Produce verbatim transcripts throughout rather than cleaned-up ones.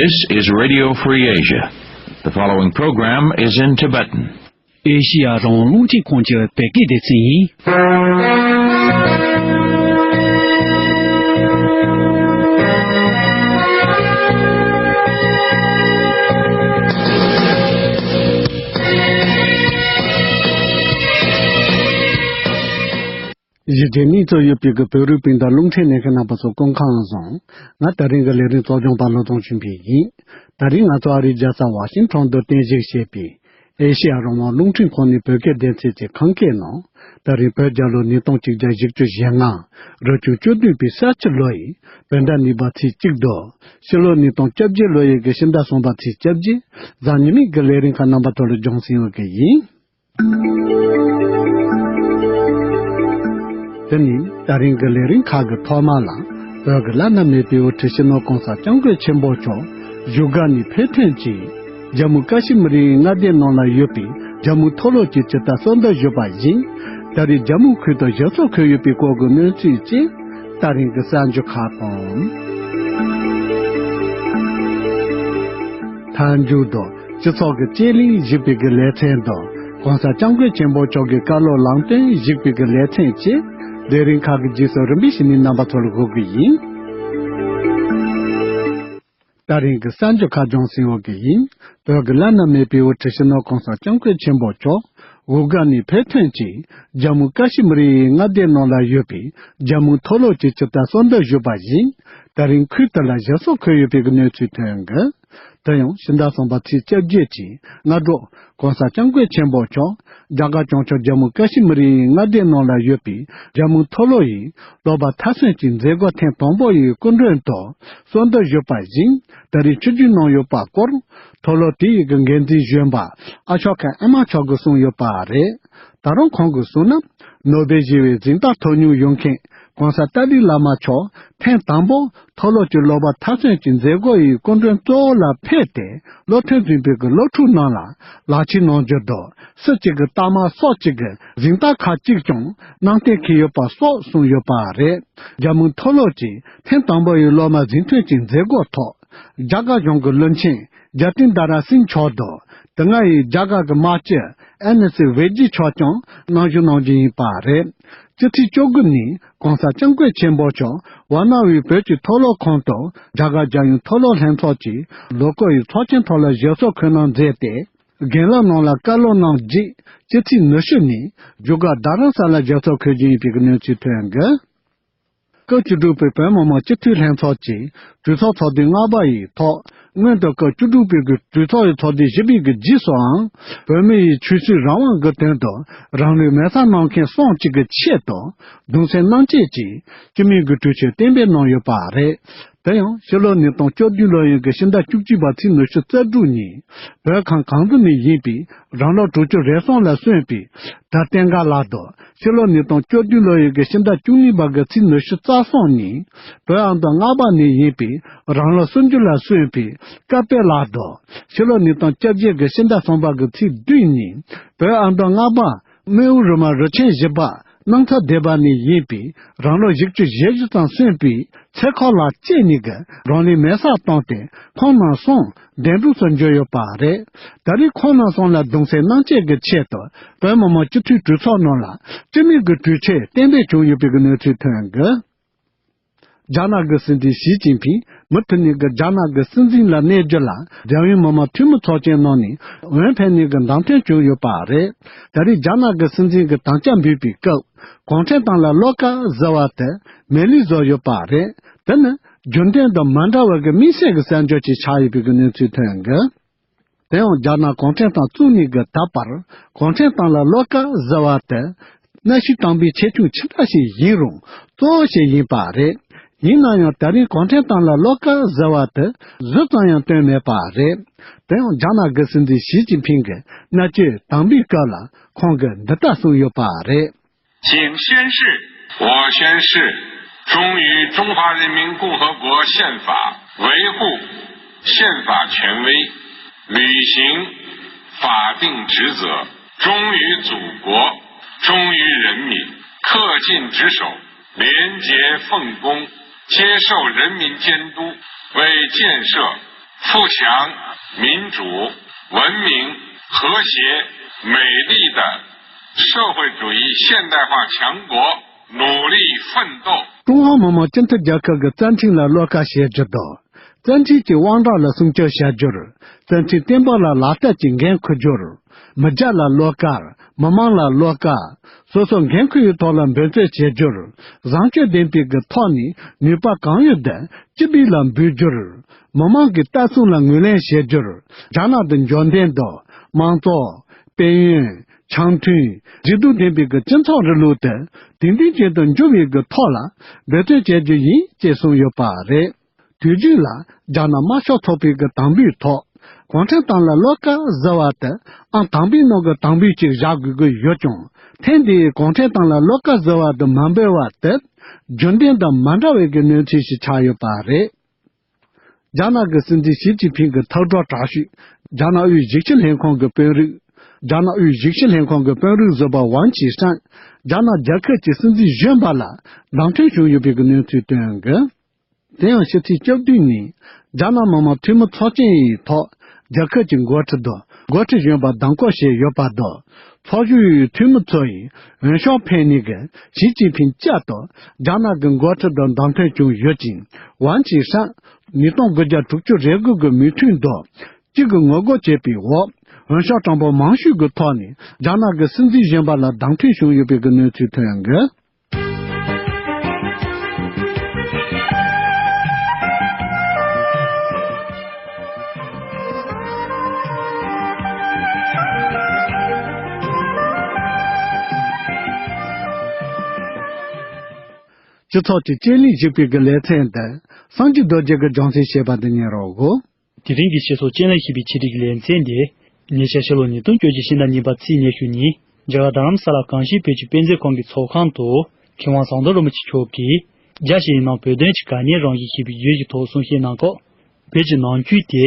This is Radio Free Asia. The following program is in Tibetan. ཨེ་ཤི་ཡ་རང་དབང་རླུང་འཕྲིན་ཁང་གི་བོད་སྐད་སྡེ་ཚན་ཡིན། གཞི་རྒྱ་གཉིས་ཚོ་ཡོད་པའི་གི་བོད་རིགས་སྤུན་ཟླ་རླུང་འཕྲིན་ལེན་མཁན་རྣམ་པ་ཚོ་སྐུ་ཁམས་བཟང་། ང་དེ་རིང་གི་ལས་རིམ་གཙོ་སྐྱོང་པ་བློ་བཟང་ཆོས་འཕེལ་ཡིན། དེ་རིང་ང་ཚོ་ཨ་རིའི་རྒྱལ་ས་ཝ་ཤིང་ཊོན་དུ་རྟེན་གཞི་བྱས་པའི་ཨེ་ཤེ་ཡ་རང་དབང་རླུང་འཕྲིན་ཁང་ནས་བོད་སྐད་སྡེ་ཚན་གྱི་ཁམས་སྐད་ནང་། དེ་རིང་བོད་རྒྱལ་ལོ་ཉིས་སྟོང་གཅིག་བརྒྱ་བཞི་བཅུ་ཞེ་ལྔ། རབ་བྱུང་བཅུ་བདུན་པའི་ས་བཅུ་ལོ་ཡི་བོད་ཟླ་གཉིས་པ་ཚེས་གཅིག་དང་། ཕྱི་ལོ་ཉིས་སྟོང་བཅོ་བརྒྱད་ལོ་ཡི་གི་ཕྱི་ཟླ་གསུམ་པ་ཚེས་བཅོ་བརྒྱད། གཟའ་ཉི་མའི་གི་ལས་རིམ་ཁག་རྣམ་པ་ཚོ་ལ་སྦྱོང་སྲིང་ཡོད་གི་ཡིན། དེ་ནི་ད་རིང་གི་ལས་རིམ་ཁག་གི་ཐོག་མ་ལ། བོད་ཀྱི་བླ་ན་མེད་པའི་དབུ་ཁྲིད་སྤྱི་ནོར་གོང་ས་སྐྱབས་མགོན་ཆེན་པོ་མཆོག་བཞུགས་སྒར་ནས་ཕེབས་ཐོན་གྱིས། ཇམ་མུ་ཀ་ཤི་མིར་ཡི་མངའ་སྡེ་ནང་ལ་ཡོད་པའི་ཇམ་མུ་མཐོ་སློབ་ཀྱི་སྤྱི་ཟླ་གསོལ་འདེབས་ཞུས་པ་བཞིན། ད་རེས་ཇམ་མུ་ཁུལ་དུ་ཞབས་སོར་འཁོད་ཡོད་པའི་སྐོར་གྱི་གནས་ཚུལ་བཅས་ད་རིང་གི་གསར་འགྱུར་ཁག་དང་། མཐའ་མཇུག་ཏུ་སྤྱི་ཚོགས་ཀྱི་དཔྱད་གླེང་ཞུས་པའི་གི་ལེ་ཚན་དང་། གོང་ས་སྐྱབས་མགོན་ཆེན་པོ་མཆོག་གི་བཀའ་སློབ་ལམ་སྟོན་ཞུས་པའི་གི་ལེ་ཚན་བཅས་ལས་རིམ་ཁག་གི་རྗེས་སུ་རིམ་པས་ཞུས་ནས་རྣམ་པ་ཚོར་འགོད་གི་ཡིན། ད་རིང་གི་གསར་འགྱུར་ཁག་སྦྱོང་སྲིང་འོག་གི་ཡིན། བོད་ཀྱི་བླ་ན་མེད་པའི་དབུ་ཁྲིད་སྤྱི་ནོར་གོང་ས་སྐྱབས་མགོན་ཆེན་པོ་མཆོག་བཞུགས་སྒར་ནས་ཕེབས་ཐོན་གྱིས། ཇམ་མུ་ཀ་ཤི་མིར་ཡི་མངའ་སྡེ་ནང་ལ་ཡོད་པའི་ཇམ་མུ་མཐོ་སློབ་ཀྱི་སྤྱི་ཟླ་གསོལ་འདེབས་ཞུས་པ་བཞིན། ད་རིང་ཁུལ་དེ་ལ་ཞབས་སོར་འཁོད་ཡོད་པའི་གནས་ཚུལ་ཐོན་གི། དེ་ཡང་ཕྱི་ཟླ་གསུམ་པ་ཚེས་བཅོ་བརྒྱད་ཀྱི་སྔ་དྲོ། གོང་ས་སྐྱབས་མགོན་ཆེན་པོ་མཆོག་རྒྱ་གར་བྱང་ཕྱོགས་ཇམ་མུ་ཀ་ཤི་མིར་ཡི་མངའ་སྡེ་ནང་ལ་ཡོད་པའི་ཇམ་མུ་མཐོ་སློབ་ཡི་སློབ་པ་མཐར་སོན་གྱི་མཛད་སྒོ་ཐེངས་དང་པོ་ཡི་སྐུ་མགྲོན་དུ་གསོལ་འདེབས་ཞུས་པ་བཞིན། ད་རེས་ཆིབས་བསྒྱུར་གནང་ཡོད་པ་སྐོར། མཐོ་སློབ་དེ་ཡི་གི་འགན་འཛིན་གཞོན་པ་ཨ་ཤོ་ཀ་ཨེ་མ་མཆོག་གིས་གསུངས་ཡོད་པ་རེད། ད་རུང་ཁོང་གིས་གསུངས་ན། ནོ་སྦེལ་ཞི་བའི་གཟེངས་རྟགས་ཐོབ་མྱོང་ཡོད་མཁན་གོང་ས་ཏཱ་ལའི་བླ་མ་མཆོག་ཐེངས་དང་པོ་མཐོ་སློབ་ཀྱི་སློབ་པ་མཐར་སོན་གྱི་མཛད་སྒོ་ཡི་སྐུ་མགྲོན་གཙོ་བོ་ལ་ཕེབས་ཏེ། སློབ་ཐོན་ཟིན་པའི་གི་སློབ་ཕྲུག་རྣམས་ལ་ལག་ཁྱེར་གནང་རྒྱུ་དང་། སུ་གཅིག་གི་རྟགས་མ་སོགས་གཅིག་གི་གཟེངས་རྟགས་ཁག་ཅིག་ཀྱང་གནང་གཏན་འཁེལ་ཡོད་པ་སོགས་གསུངས་ཡོད་པ་རེད། རྒྱ་མི་མཐོ་སློབ་ཀྱི་ཐེངས་དང་པོ་ཡི་སློབ་མ་གཟེངས་ཐོན་གྱི་མཛད་སྒོ་ཐོག་རྒྱ་གར་གཞུང་གི་བློན་ཆེན་ཇ་ཏིན་དཱ་ར་སིང་མཆོག་དང་། དེ་སྔ་ཡི་རྒྱ་གར་གྱི་དམག་སྤྱི་ཨེ་ན་སི་ཝེ་ཇི་མཆོག་ཀྱང་གནང་ཞུ་གནང་རྒྱུ་ཡིན་པ་རེད། སྤྱི་ཚེས་བཅུ་དགུ་ཉིན་གོང་ས་སྐྱབས་མགོན་ཆེན་པོ་མཆོག་ཝཱ་ཎ་ཝི་བོད་ཀྱི་མཐོ་སློབ་ཁང་དུ་རྒྱ་གར་རྒྱལ་ཡོངས་མཐོ་སློབ་ལྷན་ཚོགས་ཀྱི་ལོ་འཁོར་ཡི་ཚོགས་ཆེན་ཐོག་ལ་ཞབས་སོར་འཁོད་གནང་མཛད་དེ། རྒན་ལགས་རྣམས་ལ་བཀའ་སློབ་གནང་རྗེས། སྤྱི་ཚེས་ཉི་ཤུ་ཉིན་བཞུགས་སྒར་རྡ་རམ་ས་ལར་ཞབས་སོར་འཁོད་རྒྱུ་ཡིན་པའི་གནས་ཚུལ་ཐོན་གི། སྐབས་བཅུ་དྲུག་པའི་བོད་མི་མང་སྤྱི་འཐུས་ལྷན་ཚོགས་ཀྱི་གྲོས་ཚོགས་ཚོགས་དུས་ལྔ་པ་ཡི་ཐོག་སྔོན་དུ་སྐབས་བཅུ་དྲུག་པའི་གི་གྲོས་ཚོགས་ཡི་ཚོགས་དུས་བཞི་པའི་གི་རྗེས་སུའང་། བོད་མི་ཡི་ཆོས་སྲིད་རང་དབང་གི་དོན་དུ་རང་ལུས་མེ་སྲེག་གནང་མཁན་གསུམ་གཅིག་གི་ཆེད་དུ་གདུང་སེམས་མཉམ་སྐྱེད་ཀྱིས་སྤྱི་མོས་གི་གྲོས་ཆོད་གཏན་འབེབས་གནང་ཡོད་པ་རེད། དེ་ཡང་ཕྱི་ལོ་ཉིས་སྟོང་བཅུ་བདུན་ལོ་ཡི་གི་ཕྱི་ཟླ་བཅུ་གཅིག་པ་ཚེས་ཉི་ཤུ་རྩ་དྲུག་ཉིན་བོད་ཁམས་གང་ས་ནས་ཡིན་པའི་རང་ལོ་དྲུག་ཅུ་རེ་གསུམ་ལ་སོན་པའི་དར་བསྟན་དགའ་ལགས་དང་། ཕྱི་ལོ་ཉིས་སྟོང་བཅུ་བདུན་ལོ་ཡི་གི་ཕྱི་ཟླ་བཅུ་གཉིས་པ་གི་ཚེས་ཉི་ཤུ་རྩ་གསུམ་ཉིན་བོད་ཨ་མདོ་རྔ་པ་ནས་ཡིན་པའི་རང་ལོ་སུམ་ཅུ་ལ་སོན་པའི་སྐལ་དཔལ་ལགས་དང་། ཕྱི་ལོ་ཉིས་སྟོང་བཅོ་བརྒྱད་གི་ཕྱི་ཟླ་གསུམ་པ་གི་ཚེས་བདུན་ཉིན་བོད་ཨ་མདོ་རྔ་པ་རྨེའུ་རུ་མ་རུ་ཆེན་བཞི་པ་སྣང་ཐར་སྡེ་པ་ནས་ཡིན་པའི་རང་ལོ་བཞི་བཅུ་ཞེ་བཞི་ཙམ་སོན་པའི་ཚེ་འཁོར་ལགས་བཅས་གཉིས་ཀྱིས་རང་ལུས་མེ་སྲེག་བཏང་སྟེ་ཁོང་རྣམ་གསུམ་བདེ་འགྲོ་སོར་འབྱོར་ཡོད་པ་རེད། ད་རེས་ཁོང་རྣམ་གསུམ་ལ་གདུང་སེམས་མཉམ་སྐྱེད་ཀྱི་ཆེད་དུ་བོད་མི་མང་སྤྱི་འཐུས་གྲོས་ཚོགས་ནང་ལ་སྤྱི་མོས་ཀྱི་གྲོས་ཆོད་གཏན་འབེབས་བྱུང་ཡོད་པའི་གནས་ཚུལ་ཐོན་གི། རྒྱ་ནག་གི་སྲིད་འཛིན་ཞི་ཅིན་ཕིང་མུ་མཐུད་ནས་ཀྱི་རྒྱ་ནག་གི་སྲིད་འཛིན་ལ་གནས་རྒྱུ་ལ་རྒྱལ་ཡོངས་མི་མང་འཐུས་མི་ཚོགས་ཆེན་ནང་ནས་འོས་འཕེན་ནས་ཀྱི་བདམས་ཐོན་བྱུང་ཡོད་པ་རེད། ད་རེས་རྒྱ་ནག་གི་སྲིད་འཛིན་གྱི་དམ་བཅའ་འབུལ་བའི་སྐབས་གུང་ཁྲན་ཏང་ལ་བློ་དཀར་ཟེར་བ་དེ་མེད་ལུགས་བཟོས་ཡོད་པ་རེད། དེ་ནི་རྒྱུན་ལྡན་དང་མ་འདྲ་བའི་གི་དམིགས་བསལ་གྱི་གསར་འགྱུར་ཅིག་ཆགས་ཡོད་པའི་གི་གནས་ཚུལ་ཐོན་གི། དེ་ཡང་རྒྱ་ནག་གུང་ཁྲན་ཏང་བཙུགས་ནས་ཀྱི་ད་བར་གུང་ཁྲན་ཏང་ལ་བློ་དཀར་ཟེར་བ་དེ་གནའ་ཤུལ་དམ་པའི་ཆེ་ཆུང་ཅི་འདྲ་ཞིག་ཡིན་རུང་གཙོ་བོ་ཞིག་ཡིན་པ་རེད། ཡིན་ན་ཡང་ད་རིང་གུང་ཁྲན་ཏང་ལ་བློ་དཀར་ཟེར་བ་དེ་གཟུགས་ཙམ་ཡང་སྟོན་མེད་པ་རེད། དེ་ཡང་རྒྱ་ནག་གི་སྲིད་འཛིན་ཞི་ཅིན་ཕིང་གིས་མནའ་གཅོད་དམ་པའི་སྐབས་ལ་ཁོང་གིས་འདི་ལྟར་གསུངས་ཡོད་པ་རེད། 请宣誓。我宣誓，忠于中华人民共和国宪法，维护宪法权威，履行法定职责，忠于祖国，忠于人民，恪尽职守，廉洁奉公，接受人民监督，为建设富强、民主、文明、和谐、美丽的社会主义现代化强国努力奋斗。 ཀྲུང་ཧྭ་མི་དམངས་སྤྱི་མཐུན་རྒྱལ་ཁབ་ཀྱི་རྩ་ཁྲིམས་ལ་བློ་དཀར་བྱེད་རྒྱུ་དང་། རྩ་ཁྲིམས་ཀྱི་དབང་གྲགས་ལ་སྲུང་སྐྱོབ་བྱ་རྒྱུར། རྩ་ཁྲིམས་བརྟན་པོ་ལ་ལག་བསྟར་གྱི་འགན་འཁུར་རྒྱུར། མི་རྒྱ་ལ་བློ་དཀར། མི་དམངས་ལ་བློ་དཀར། སོ་སོ་འགན་འཁུར་ཡུལ་ཐོག་ལ་འབད་བརྩོན་བྱེད་རྒྱུར། བཟང་སྤྱོད་ལྡན་པའི་གི་ཐོག་ནས་ནུས་པ་གང་ཡོད་དུ་སྤྱི་པའི་ལ་འབུལ་རྒྱུར། མི་དམངས་ཀྱི་ལྟ་སྲུང་ལ་ངོས་ལེན་བྱེད་རྒྱུར། རྒྱ་ནག་ཏུ་འབྱོར་ལྡན་དང་། དམངས་གཙོ། དཔལ་ཡོན། འཆམ་མཐུན། མཛེས་སྡུག་ལྡན་པའི་གི་སྤྱི་ཚོགས་རིང་ལུགས་དེ་དེང་དུས་ཅན་དུ་འགྱུར་བའི་གི་ཐོག་ལ་འབད་བརྩོན་བྱེད་རྒྱུ་ཡིན་ཅེས་གསུངས་ཡོད་པ་རེད། དུས་རྒྱུན་ལ་རྒྱ་ནག་དམར་ཤོག་ཚོགས་པའི་གི་དམ་འབུལ་ཐོག་གུང་ཁྲན་ཏང་ལ་བློ་དཀར་ཟེར་བ་དེ་ཨང་དང་པོའི་ནང་གི་དམ་འབུལ་ཅིག་བཞག་དགོས་ཀྱི་ཡོད་ཀྱང་། ཐེངས་འདིའི་གུང་ཁྲན་ཏང་ལ་བློ་དཀར་ཟེར་བ་དེ་མ་འབུལ་བ་དེ་རྒྱུན་ལྡན་དང་མ་འདྲ་བའི་གི་གནས་ཚུལ་ཞིག་ཆགས་ཡོད་པ་རེད། རྒྱ་ནག་གི་སྲིད་འཛིན་ཞི་ཅིན་ཕིང་གི་ཐག་གྲོགས་དྲག་ཤོས། རྒྱ་ནག་དབུས་གཞིས་སྤྱི་ལྷན་ཁང་གི་དཔོན་རིགས། རྒྱ་ནག་དབུས་གཞིས་སྤྱི་ལྷན་ཁང་གི་དཔོན་རིགས་ཟུར་པ་ཝང་ཆི་ཧྲན། རྒྱ་ནག་རྒྱལ་ཁབ་ཀྱི་སྲིད་འཛིན་གཞོན་པ་ལ་བདམས་ཐོན་བྱུང་ཡོད་པའི་གནས་ཚུལ་བཏོན་ཡོད། དེ་ཡང་ཕྱི་ཚེས་བཅུ་བདུན་ཉིན། རྒྱ་ནག་མི་དམངས་འཐུས་མི་ཚོགས་ཆེན་ཡི་ཐོག་རྒྱལ་ཁབ་ཀྱི་འགོ་ཁྲིད་དང་འགོ་ཁྲིད་གཞོན་པ་གདམ་བསྐོ་བྱས་ཡོད་པ་དང་། ཚོགས་ཞུགས་འཐུས་མི་ཚོ་ཡིས་འོས་ཤོག་འཕེན་ནས་ཀྱི་ཞི་ཅིན་ཕིང་བཅས་དང་རྒྱ་ནག་གི་འགོ་ཁྲིད་དུ་བདམས་ཐོན་བྱུང་ཡོད་ཅིང་། ཝང་ཆི་ཧྲན་ཉིས་སྟོང་དགུ་བརྒྱ་དྲུག་ཅུ་རེ་དགུ་གི་མོས་མཐུན་དང་གཅིག་གི་ངོ་རྒོལ་བྱས་པའི་འོག་འོས་ཤོག་གྲངས་འབོར་མང་ཤོས་ཀྱི་ཐོག་ནས་རྒྱ་ནག་གི་སྲིད་འཛིན་གཞོན་པ་ལ་བདམས་ཐོན་བྱུང་ཡོད་པའི་གནས་ཚུལ་ཐོན་ཡོད། སྤྱི་ཚོགས་ཀྱི་དཔྱད་གླེང་ཞུས་པའི་གི་ལེ་ཚན་འདི་སངས་རྒྱས་རྡོ་རྗེ་གི་སྦྱོང་ཚན་ཞེས་པ་འདི་ཉན་རོགས་གོ། དེ་རིང་གི་སྤྱི་ཚོགས་དཔྱད་གླེང་ཞེས་པའི་ཆེད་དུ་གི་ལེ་ཚན་འདི། ཉེ་ཆར་ཕྱི་ལོ་ཉིས་སྟོང་བཅོ་བརྒྱད་ཕྱི་ཟླ་གཉིས་པ་ཚེས་ཉི་ཤུ་ཉིན་རྒྱ་གར་རྡ་རམ་ས་ལ་གངས་ཤེལ་བོད་ཀྱི་དཔེ་མཛོད་ཁང་གི་ཚོགས་ཁང་དུ་མཁས་དབང་ཟམ་གདོང་རིན་པོ་ཆེ་མཆོག་གིས་རྒྱ་ཞེས་ཡིན་ནང་བོད་དོན་གྱི་དགའ་ཉེ་རང་བཞིན་ཞེས་པའི་བརྗོད་ཀྱི་ཐོག་གསུང་བཤད་གནང་སྐབས། བོད་ཀྱི་ནང་ཆོས་དེ་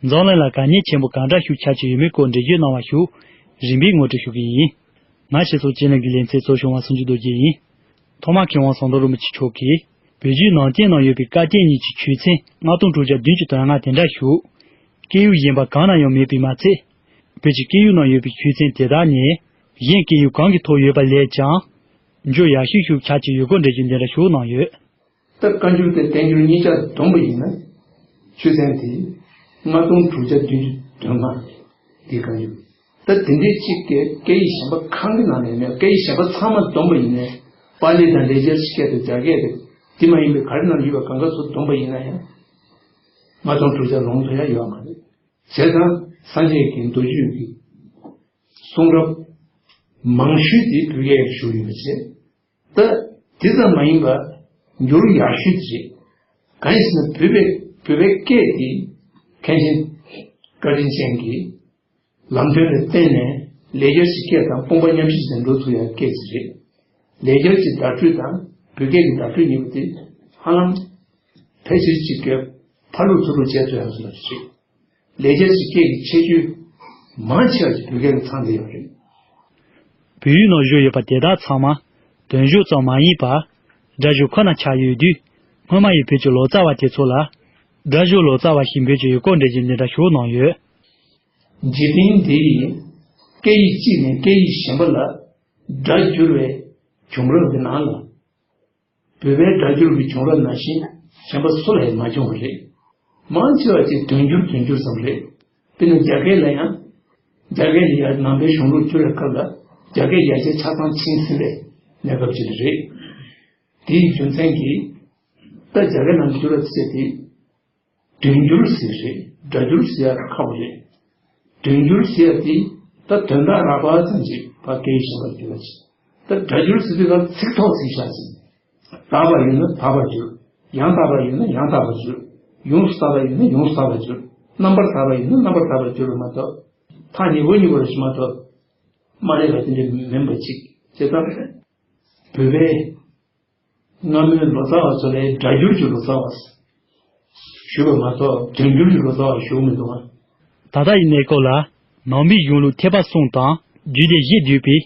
འཛམ་གླིང་ལ་དགའ་ཉེ་ཆེན་པོ་གང་འདྲ་ཞིག་ཆགས་ཀྱི་ཡོད་མེད་སྐོར་འགྲེལ་བརྗོད་གནང་བ་ཞུ། རིམ་པས་ངོ་སྤྲོད་ཞུ་གི་ཡིན། ང་ཞེས་སོགས་དཔྱད་གླེང་གི་ལེ་ཚན་གཙོ་སྐྱོང་བ་སུམ་ཅུ་རྡོ་རྗེ་ཡིན། ཐོག་མར་མཁས་དབང་ཟམ་གདོང་རིན་པོ་ཆེ་མཆོག་གིས་བོད་བརྒྱུད་ནང་བསྟན་ནང་ཡོད་པའི་བཀའ་བརྒྱད་གཉིས་ཀྱི་ཆོས་ཚན་ལྔ་སྟོང་དྲུག་བརྒྱ་བདུན་ཅུ་དོན་ལྔ་དེ་འདྲ་ཞིག་སྐད་ཡིག་གཞན་པ་གང་ན་ཡང་མེད་པས་མ་ཚད། བོད་ཀྱི་སྐད་ཡིག་ནང་ཡོད་པའི་ཆོས་ཚན་དེ་དག་ནི་གཞན་སྐད་ཡིག་གང་གི་ཐོག་ཡོད་པ་ལས་ཀྱང་འགྱུར་ཡག་ཤོས་ཤིག་ཆགས་ཀྱི་ཡོད་སྐོར་འགྲེལ་བརྗོད་འདི་འདྲ་ཞིག་གནང་ཡོད། ད་བཀའ་འགྱུར་དང་བསྟན་འགྱུར་གཉིས་ཆར་བསྡོམས་པ་ཡིན་ན། ཆོས་ཚན་དེ་ལྔ་སྟོང་དྲུག་བརྒྱ་བདུན་ཅུ་དོན་ལྔ་འདི་བཀའ་འགྱུར། ད་དེ་འདྲའི་གཅིག་གི་སྐད་ཡིག་གཞན་པ་གང་གི་ནང་ནས་མེད། སྐད་ཡིག་གཞན་པ་ཚང་མ་བསྡོམས་པ་ཡིན་ནའི་པཱ་ལི་དང་ལེགས་སྦྱར་སྐད་དང་རྒྱ་སྐད་དེ་དེ་མ་ཡིན་པའི་ག་རེ་ནང་ཡོད་པ་གང་ག་ཚོ་བསྡོམས་པ་ཡིན་ན་ཡང་ལྔ་སྟོང་དྲུག་བརྒྱ་ལོངས་ཐུབ་ཡ་ཡོད་མ་རེད། བྱས་ཙང་སངས་རྒྱས་ཀྱི་མདོ་རྒྱུད་ཀྱི་གསུང་རབ་མང་ཤོས་དེ་བོད་སྐད་བཞུགས་ཡོད་པ་བྱས། ད་དེ་ཙམ་མ་ཡིན་པར་འགྱུར་ཡག་ཤོས་དེ་རེད། གང་ཡིན་ཟེར་ན་བོད་པའི་བོད་པའི་སྐད་དེ་མཁན་ཆེན་བཀའ་དྲིན་ཅན་གྱི་ལམ་སྟོན་ལ་བརྟེན་ནས་ལེགས་སྦྱར་གྱི་སྐད་དང་དཔུང་པ་མཉམ་གཤིབ་བྱས་འགྲོ་ཐུབ་ཡག་སྐད་ཅིག་རེད། ལེགས་སྦྱར་གྱི་བརྡ་སྤྲོད་དང་བོད་སྐད་ཀྱི་བརྡ་སྤྲོད་གཉིས་པོ་དེ་ཧ་ལམ་ཕལ་ཆེར་གཅིག་གི་ཕར་ལུགས་ཚུར་ལུགས་བྱས་ཐུབ་ཡག་བཟོ་འདྲ་ཞིག་རེད། ལེགས་སྦྱར་གྱི་སྐད་ཀྱི་ཁྱད་ཆོས་མང་ཆེ་བ་ཞིག་བོད་སྐད་ལ་ཚང་བསྡད་ཡོད་རེད། བོད་ཡིག་ནང་བཞུགས་ཡོད་པ་དེ་དག་ཚང་མ་དོན་བརྗོད་ཙམ་མ་ཡིན་པར་སྒྲ་བརྗོད་ཁོ་ན་ཆགས་ཡོད་དུས། སྔོན་མ་ཡི་བོད་ཀྱི་ལོ་ཙཱ་བ་དེ་ཚོ་ལ་སྒྲ་བརྗོད་ལོ་ཙཱ་བ་ཞེས་འབོད་ཀྱི་ཡོད་སྐོར་འགྲེལ་བརྗོད་འདི་འདྲ་ཞིག་གནང་ཡོད། འཇིག་རྟེན་འདི་ཡི་སྐད་ཡིག་གཅིག་ནས་སྐད་ཡིག་གཞན་པ་ལ་སྒྲ་བསྒྱུར་བའི་བྱུང་རབས་ཀྱི་ནང་ལ། བོད་པའི་སྒྲ་བསྒྱུར་གྱི་བྱུང་རབས་ནང་བཞིན་གཞན་པ་སུ་ལ་ཡང་མ་བྱུང་བ་རེད། མང་ཆེ་བ་ཅིག་དོན་བསྒྱུར་དོན་བསྒྱུར་ཙམ་རེད། དཔེར་ན་རྒྱ་སྐད་ལ་ཡང་། རྒྱ་སྐད་ལ་ཡང་ནང་པའི་གཞུང་ལུགས་བསྒྱུར་བའི་སྐབས་ལ་རྒྱ་སྐད་ཡར་རྒྱས་ཆ་ཚང་ཕྱིན་ཟིན་པའི་གནས་སྐབས་ཅིག་རེད། དེའི་རྒྱུ་མཚན་གྱིས། ད་རྒྱ་སྐད་ནང་བསྒྱུར་བ་ཟེར་དེ། དོན་བསྒྱུར་ཟེར་རེད། སྒྲ་བསྒྱུར་ཟེར་ཡག་ཁག་པོ་རེད། དོན་བསྒྱུར་ཟེར་ཡག་དེ་ད་དོན་དག་རགས་པ་ཙམ་ཞིག་ཕར་སྐད་ཡིག་གཞན་པར་བསྒྱུར་བ་ཞིག་ད་སྒྲ་བསྒྱུར་ཟེར་དུས་ཀ་ཚིག་ཐོག་ཚིག་བཞག་ཟིན། དག་པ་ཡོད་ན་དག་པར་བསྒྱུར། ཡང་དག་པ་ཡོད་ན་ཡང་དག་པར་བསྒྱུར། ཡོངས་སུ་དག་པ་ཡོད་ན་ཡོངས་སུ་དག་པར་བསྒྱུར། རྣམ་པར་དག་པ་ཡོད་ན་རྣམ་པར་དག་པར་བསྒྱུར་བ་མ་གཏོགས། ཐག་ཉེ་པོ་ཉེ་པོ་རེ་ཞིག་མ་གཏོགས། མ་རེད་པ་དེ་འདྲ་མིན་པ་ཅིག་བྱས་ཙང་། བོད་པའི་སྔ་མོའི་ལོ་ཙཱ་བ་ཚོ་ལས་སྒྲ་བསྒྱུར་གྱི་ལོ་ཙཱ་བ་ཞུས་པ་མ་གཏོགས་དོན་བསྒྱུར་གྱི་ལོ་ཙཱ་བ་ཞུ་མི་འདུག་ཨ། ད་ལྟ་ཡི་གནས་སྐབས་ལ་ནང་པའི་གཞུང་ལུགས་ཐེག་པ་གསུམ་དང་རྒྱུད་སྡེ་བཞིས་བསྡུས་པའི་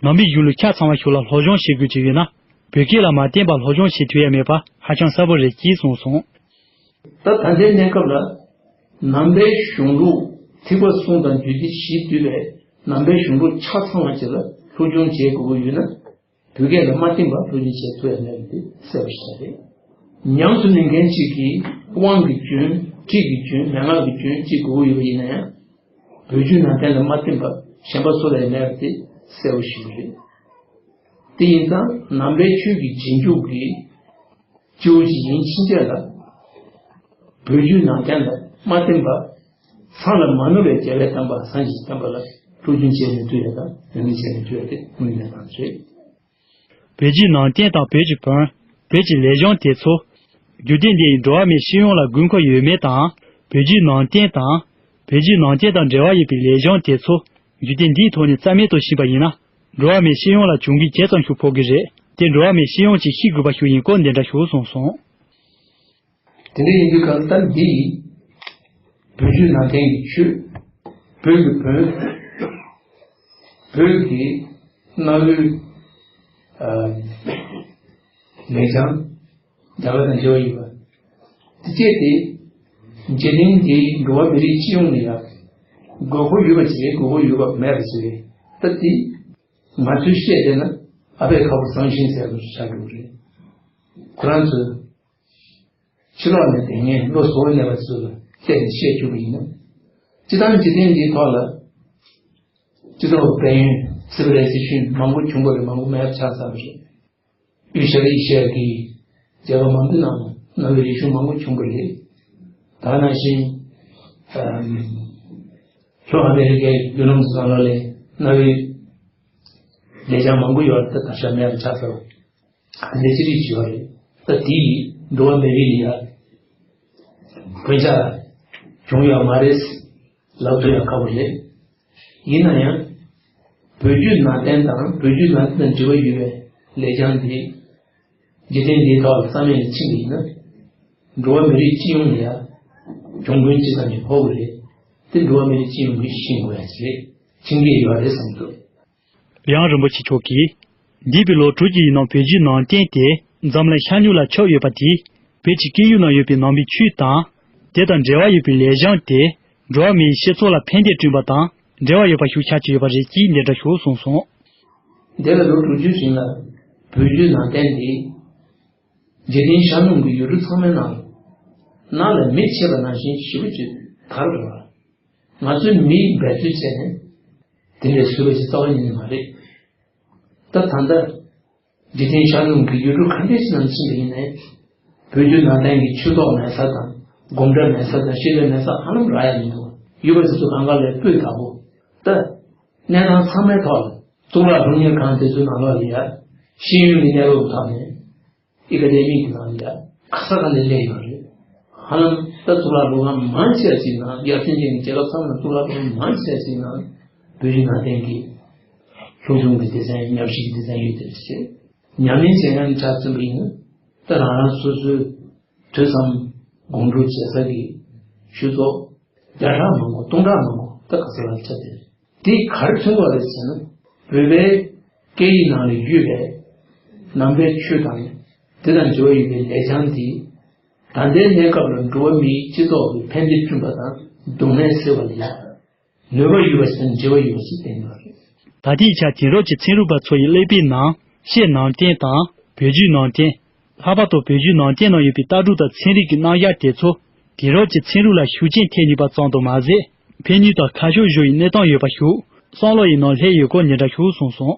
ནང་པའི་གཞུང་ལུགས་ཆ་ཚང་བ་ཞིག་ལ་སློབ་སྦྱོང་བྱེད་དགོས་ཀྱི་ཡོད་ན། བོད་སྐད་ལ་མ་བརྟེན་པར་སློབ་སྦྱོང་བྱེད་ཐུབ་ཡ་མེད་པ་ཧ་ཅང་གསལ་པོ་རེད་ཅེས་གསུངས་སོང་། ད་ད་ལྟའི་གནས་སྐབས་ལ་ ནང་པའི་གཞུང་ལུགས་ཐེག་པ་གསུམ་དང་རྒྱུད་སྡེ་བཞི་འདུས་པའི་ནང་པའི་གཞུང་ལུགས་ཆ་ཚང་བ་ཅིག་ལ་སློབ་སྦྱོང་བྱེད་དགོས་ཀྱི་ཡོད་ན། བོད་སྐད་ལ་མ་བསྟུན་པར་སློབ་སྦྱོང་བྱེད་ཐུབ་ཡ་མེད་པ་དེ་གསལ་པོ་ཞིག་རེད། ཉམས་སུ་ལེན་མཁན་གཅིག་གིས་དབང་གི་རྒྱུན། ཁྲིད་ཀྱི་རྒྱུན། མན་ངག་གི་རྒྱུན་བྱེད་དགོས་ཀྱི་ཡོད་པ་ཡིན་ན་ཡང་། བོད་བརྒྱུད་ནང་བསྟན་ལ་མ་བསྟུན་པ་གཞན་པ་སུ་ལ་ཡང་མེད་པ་དེ་གསལ་པོ་ཞིག་རེད། དེ་ཡིན་ཙང་ནང་པའི་ཆོས་ཀྱི་རྗེས་འཇུག་གི་སྐྱེ་བོ་ཞིག་ཡིན་ཕྱིན་ཆད་ལ། བོད་བརྒྱུད་ནང་བསྟན་ལ་མ་བསྟུན་པ། མཚམས་ལ་མ་ནུབ་པའི་རྒྱལ་བའི་བསྟན་པ་སངས་རྒྱས་ཀྱི་བསྟན་པ་ལ་སློབ་སྦྱོང་བྱས་མི་ཐུབ་ཡ་དང་ཡོན་མི་བྱས་མི་ཐུབ་ཡ་དེ་དངོས་གནས་དྲང་རེད། བོད་བརྒྱུད་ནང་བསྟན་དང་བོད་ཀྱི་བོན། བོད་ཀྱི་ལེགས་བྱང་དེ་ཚོ། རྒྱུད་སྡེ་འདི་ཡིས་འགྲོ་བ་མིའི་སྤྱི་ཡོངས་ལ་དགོས་མཁོ་ཡོད་མེད་དང་། བོད་བརྒྱུད་ནང་བསྟན་དང་། བོད་བརྒྱུད་ནང་བསྟན་དང་འབྲེལ་བ་ཡོད་པའི་ལེགས་བྱང་དེ་ཚོ། རྒྱུད་སྡེ་འདིའི་ཐོག་ནས་རྩ་མེད་དུ་ཕྱིན་པ་ཡིན་ན། འགྲོ་བ་མིའི་སྤྱི་ཡོངས་ལ་གྱོང་གུན་ཇེ་ཙམ་ཞིག་ཕོག་གི་རེད། དེ་འགྲོ་བ་མིའི་སྤྱི་ཡོངས་ཀྱིས་ཤེས་དགོས་པ་ཞིག་ཡིན་སྐོར་འདི་འདྲ་ཞིག་གསུངས་སོང་། དེ་འདྲ་ཡིན་དུས་གང་ལྟར་འདི་ཡིས་བོད་བརྒྱུད་ནང་བསྟན་གྱི་ཆོས། བོད་ཀྱི་བོན། བོད་ཀྱི་གནའ་བོའི་ཨ་ལེགས་བྱང་། རྒྱ་གར་དང་འབྲེལ་བ་ཡོད་པ། དེ་བཅས་ཏེ། འཇིག་རྟེན་འདིའི་འགྲོ་བ་མི་རིགས་སྤྱི་ཡོངས་ལ་ཡང་དགོས་མཁོ་ཡོད་པ་ཅིག་རེད། དགོས་མཁོ་ཡོད་པ་མེད་པ་ཅིག་རེད། ད་དེ་ང་ཚོས་བཤད་བསྡད་ན་ཨ་ཕའི་ཁ་བུབ་བཟང་ཞིང་ཟེར་བ་ཆགས་འགྲོ་གི་རེད། ཁོ་རང་ཚོས་ཕྱི་ལོགས་ནས་བསྡད་མཁན་བློ་བཟོ་བོ་མེད་པ་ཚོ་ལ་བལྟས་ནས་བཤད་བཅུག་པ་ཡིན་ན། སྤྱིར་བཏང་འཇིག་རྟེན་འདིའི་ཐོག་ལ་སྤྱི་ཚོགས་དཔལ་ཡོན་སི་ཝི་ལའི་ཟེ་ཤན་མང་པོ་བྱུང་བ་རེད། མང་པོ་མེད་པ་ཆགས་ཚར་བ་རེད། དབུས་ཤར་ཨེ་ཤི་ཡ་གི་རྒྱལ་ཁབ་མང་པོའི་ནང་ལ་གནའ་བོའི་རིག་གཞུང་མང་པོ་བྱུང་བ་རེད། ད་ག་ནང་བཞིན་ཨམ་ལྷོ་ཨ་མེ་རི་ཀའི་ཡུལ་ལུང་སོགས་ལ་ལས་གནའ་བོའི་ལེགས་བྱང་མང་པོ་ཡོད་རེད། ད་ད་ཆ་མེད་པ་ཆགས་ཚར་བ། ལས་ཅི་རིགས་ཡོད་རེད། ད་དེ་ཡིས་འགྲོ་བ་མི་རིགས་ལ་ཡ་གོད་ཆག་བྱུང་ཡོད་མ་རེད་ལབ་ཐུབ་ཡ་ཁག་པོ་རེད། ཡིན་ན་ཡང་། བོད་བརྒྱུད་ནང་བསྟན་དང་བོད་བརྒྱུད་ནང་བསྟན་དང་འབྲེལ་བ་ཡོད་པའི་ལེགས་བྱང་འདི། འཇིག་རྟེན་འདིའི་ཐོག་ལ་རྩ་མེད་ལ་ཕྱིན་པ་ཡིན་ན། འགྲོ་བ་མི་རིགས་སྤྱི་ཡོངས་ལ་ཡང་གྱོང་གུན་ཅི་ཙམ་ཞིག་ཕོག་གི་རེད། དེ་འགྲོ་བ་མི་རིགས་སྤྱི་ཡོངས་ཀྱིས་ཤེས་དགོས་ཡ་ཅིག་རེད། ཤེས་ཀྱི་ཡོད་རེད་བསམ་འདུག། ཡང་རིན་པོ་ཆེ་མཆོག་གིས། འདས་པའི་ལོ་དྲུག་ཅུ་ཡི་ནང་བོད་བརྒྱུད་ནང་བསྟན་དེ་འཛམ་གླིང་ཤར་ནུབ་ལ་ཁྱབ་ཡོད་པ་དེས། བོད་ཀྱི་སྐད་ཡིག་ནང་ཡོད་པའི་ནང་པའི་ཆོས་དང་། དེ་དང་འབྲེལ་བ་ཡོད་པའི་ལེགས་བྱང་དེ། འགྲོ་བ་མིའི་སྤྱི་ཚོགས་ལ་ཕན་བདེ་བསྐྲུན་པ་དང་འབྲེལ་བ་ཡོད་པ་ཞིག་ཆགས་ཀྱི་ཡོད་པ་རེད་ཅེས་འདི་འདྲ་ཞིག་གསུངས་སོང་། འདས་པའི་ལོ་དྲུག་ཅུའི་རིང་ལ་བོད་བརྒྱུད་ནང་བསྟན་འདི། འཇིག་རྟེན་ཤར་ནུབ་ཀྱི་ཡུལ་གྲུ་ཚང་མའི་ནང་ལ། ནང་ལ་མེ་མཆེད་པ་ནང་བཞིན་ཞེ་པོ་ཅིག་དར་བ་རེད། ང་ཚོས་མེ་འབད་རྩོལ་བྱས་ནས་དེ་འདྲའི་བཟོས་པ་ཞིག་རྩ་བ་ཉིད་ནས་མ་རེད། ད་ད་ལྟ་འཇིག་རྟེན་ཤར་ནུབ་ཀྱི་ཡུལ་གྲུ་ག་འདྲ་ཞིག་ནང་ཕྱིན་པ་ཡིན་ནའི། བོད་བརྒྱུད་ནང་བསྟན་གྱི་ཆོས་ཐོག་མེད་ས་དང་། སྒོམ་གྲྭ་མེད་ས་དང་། བཤད་གྲྭ་མེད་ས་ཧ་ལམ་རག་ཡ་མི་འདུག། ཡོད་པ་དེ་ཚོ་གང་ག་ལས་སྤུས་དག་པོ། ད་གནས་སྟངས་ཚང་མའི་ཐོག་ལ་གཙུག་ལག་སློབ་གཉེར་ཁང་དེ་ཚོའི་ནང་ལོགས་ལ་ཡ། ཤེས་ཡོན་གྱི་གནས་བབ་ཐོག་ནས། ཨི་ཀ་ཌེ་མིག་གི་ནང་ལ་ཡ་ག་ས་ག་ནས་སླེབས་ཡོད་རེད། ཧ་ལམ་ད་གཙུག་ལག་སློབ་ཁང་མང་ཆེ་བ་ཅིག་ནང་། ཡར་ཐོན་ཅན་གྱི་རྒྱལ་ཁབ་ཚང་མ་ནང་གཙུག་ལག་སློབ་ཁང་མང་ཆེ་བ་ཅིག་ནང་བོད་བརྒྱུད་ནང་བསྟན་གྱི་སློབ་སྦྱོང་གི་སྡེ་ཚན། ཉམས་ཞིབ་ཀྱི་སྡེ་ཚན་ཡོད་དེ་རེད། ཉམས་ལེན་བྱེད་མཁན་ཆ་མཚོན་པ་ཡིན་ན། ད་རང་རང་སོ་སོའི་ཐོས་བསམ་སྒོམ་སྒྲུབ་བྱེད་ས་གི་ཆོས་ཚོགས་བརྒྱ་ཕྲག་མང་པོ་སྟོང་ཕྲག་མང་པོ་ད་ག་ས་ལ་ཆགས་བསྡད་རེད། དེས་ག་རེ་མཚོན་པ་རེད་ཟེར་ན། བོད་པའི་སྐད་ཡིག་ནང་ལ་ཡོད་པའི་ནང་པའི་ཆོས་དང་། དེ་དང་འབྲེལ་བ་ཡོད་པའི་ལེགས་བྱང་དེས། ད་ལྟའི་གནས་སྐབས་ལ་འགྲོ་བ་མིའི་སྤྱི་ཚོགས་ཀྱི་ཕན་བདེ་བསྐྲུན་པ་དང་། སྡུག་བསྔལ་སེལ་བ་ལ་ཡ་ནུས་པ་ཡོད་པ་ཞིག་དང་འབྲེལ་བ་ཡོད་པ་ཞིག་བསྟན་ཡོད་རེད། ད་ལྟའི་ཆར་དེང་རབས་ཀྱི་ཚན་རིག་པ་ཚོ་ཡི་ཀླད་པའི་ནང་། བཤད་ནང་བསྟན་དང་བོད་བརྒྱུད་ནང་བསྟན། ལྷག་པར་དུ་བོད་བརྒྱུད་ནང་བསྟན་ནང་ཡོད་པའི་ལྟ་གྲུབ་དང་ཚན་རིག་གི་རྣམ་གཞག་དེ་ཚོ་དེང་རབས་ཀྱི་ཚན་རིག་ལ་ཤུགས་རྐྱེན་ཐེབས་ནུས་པ་ཙམ་དུ་མ་ཟད། ཕན་ནུས་དང་ཁ་ཕྱོགས་གཞན་ཡི་གནས་སྟངས་ཡོད་པ་ཞིག་བསམ་བློ་ཡི་ནང་སླེབས་ཡོད་སྐོར་འདི་འདྲ་ཞིག་གསུངས་སོང་།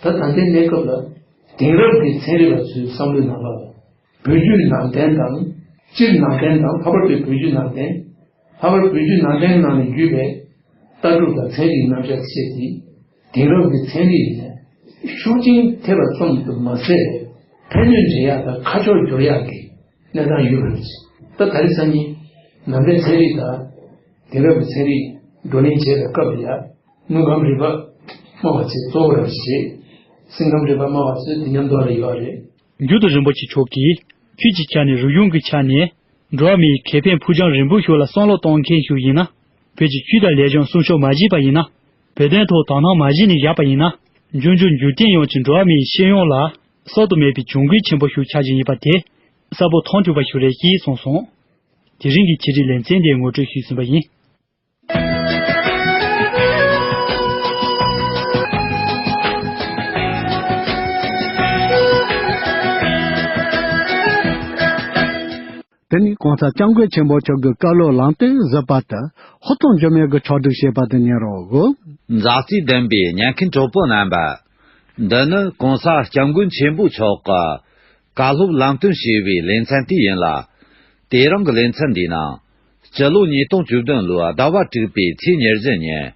ད་ད་ལྟའི་གནས་སྐབས་ལ་དེང་རབས་ཀྱི་ཚན་རིག་པ་ཚོའི་བསམ་བློའི་ནང་ལ། བོད་བརྒྱུད་ནང་བསྟན་དང་། སྤྱིར་ནང་བསྟན་དང་། ལྷག་པར་དུ་བོད་བརྒྱུད་ནང་བསྟན། ལྷག་པར་བོད་བརྒྱུད་ནང་བསྟན་ནང་ནས་བརྒྱུད་པའི་ལྟ་གྲུབ་དང་ཚན་རིག་རྣམ་གཞག་ཅེས་དེ། དེང་རབས་ཀྱི་ཚན་རིག་ནས་ཤུགས་རྐྱེན་ཐེབས་པ་ཙམ་དུ་མ་ཟད། ཕན་ནུས་འདྲེན་ཡག་དང་ཁ་ཕྱོགས་འགྱུར་ཡག་གི་གནས་སྟངས་ཡོད་པ་རེད། ད་ད་རེས་སང་ཉིན་ནང་པའི་ཚན་རིག་དང་དེང་རབས་ཀྱི་ཚན་རིག་བགྲོ་གླེང་བྱེད་པའི་སྐབས་ལ་ཡ། དངོས་ཁམས་རིག་པ་སྨྲ་བ་ཚོས་གཙོ་བོར་བྱེད། སེམས་ཁམས་རིག་པ་སྨྲ་བ་ཚོས་དེ་མཉམ་དུ་ལ་ཡོད་རེད། མཇུག་ཏུ་རིན་པོ་ཆེ་མཆོག་གིས། ཆོས་ཀྱི་ཆ་ནས། རིག་གཞུང་གི་ཆ་ནས། འགྲོ་བ་མིའི་ཁེ་ཕན་ཕུགས་རྒྱང་རིང་པོ་ཞིག་ལ་བསམ་བློ་གཏོང་མཁན་ཞིག་ཡིན་ན། བོད་ཀྱི་ཆོས་དང་ལེགས་བྱང་སྲུང་སྐྱོབ་མ་བྱས་པ་ཡིན་ན། བོད་དོན་ཐོག་དོ་སྣང་མ་བྱས་ནས་བཞག་པ་ཡིན་ན། འབྱུང་འགྱུར་འགྱུར་བསྟན་ཡོངས་ཀྱི་འགྲོ་བ་མིའི་སྤྱི་ཡོངས་ལ། གསར་དུ་མེད་པའི་གྱོང་གུན་ཆེན་པོ་ཞིག་ཆགས་ཀྱི་ཡིན་པ་དེ། གསལ་པོ་མཐོང་ཐུབ་པ་ཞིག་རེད་ཅེས་གསུངས་སོང་། དེ་རིང་གི་འཆད་ཁྲིད་ལེ་ཚན་དེ་ངོ་སྤྲོད་ཞུས་ཟིན་པ་ཡིན། དེ་ནི་༸གོང་ས་༸སྐྱབས་མགོན་ཆེན་པོ་མཆོག་གི་བཀའ་སློབ་ལམ་སྟོན་གཟིགས་པ་དེ་ཧོར་ཏོང་འགྱུར་མེད་ཀྱིས་ཕྱོགས་སྒྲིག་བྱས་པ་དེ་ཉན་རོགས། མཛའ་བརྩེ་ལྡན་པའི་ཉན་མཁན་གྲོགས་པོ་རྣམ་པ། འདི་ནི་༸གོང་ས་༸སྐྱབས་མགོན་ཆེན་པོ་མཆོག་གི་བཀའ་སློབ་ལམ་སྟོན་ཞེས་པའི་ལེ་ཚན་དེ་ཡིན་ལ། དེ་རིང་གི་ལེ་ཚན་འདིའི་ནང་། སྤྱི་ལོ་ཉིས་སྟོང་བཅུ་བདུན་ལོའི་ཟླ་བ་དྲུག་པའི་ཚེས་ཉེར་བཞི་ཉིན།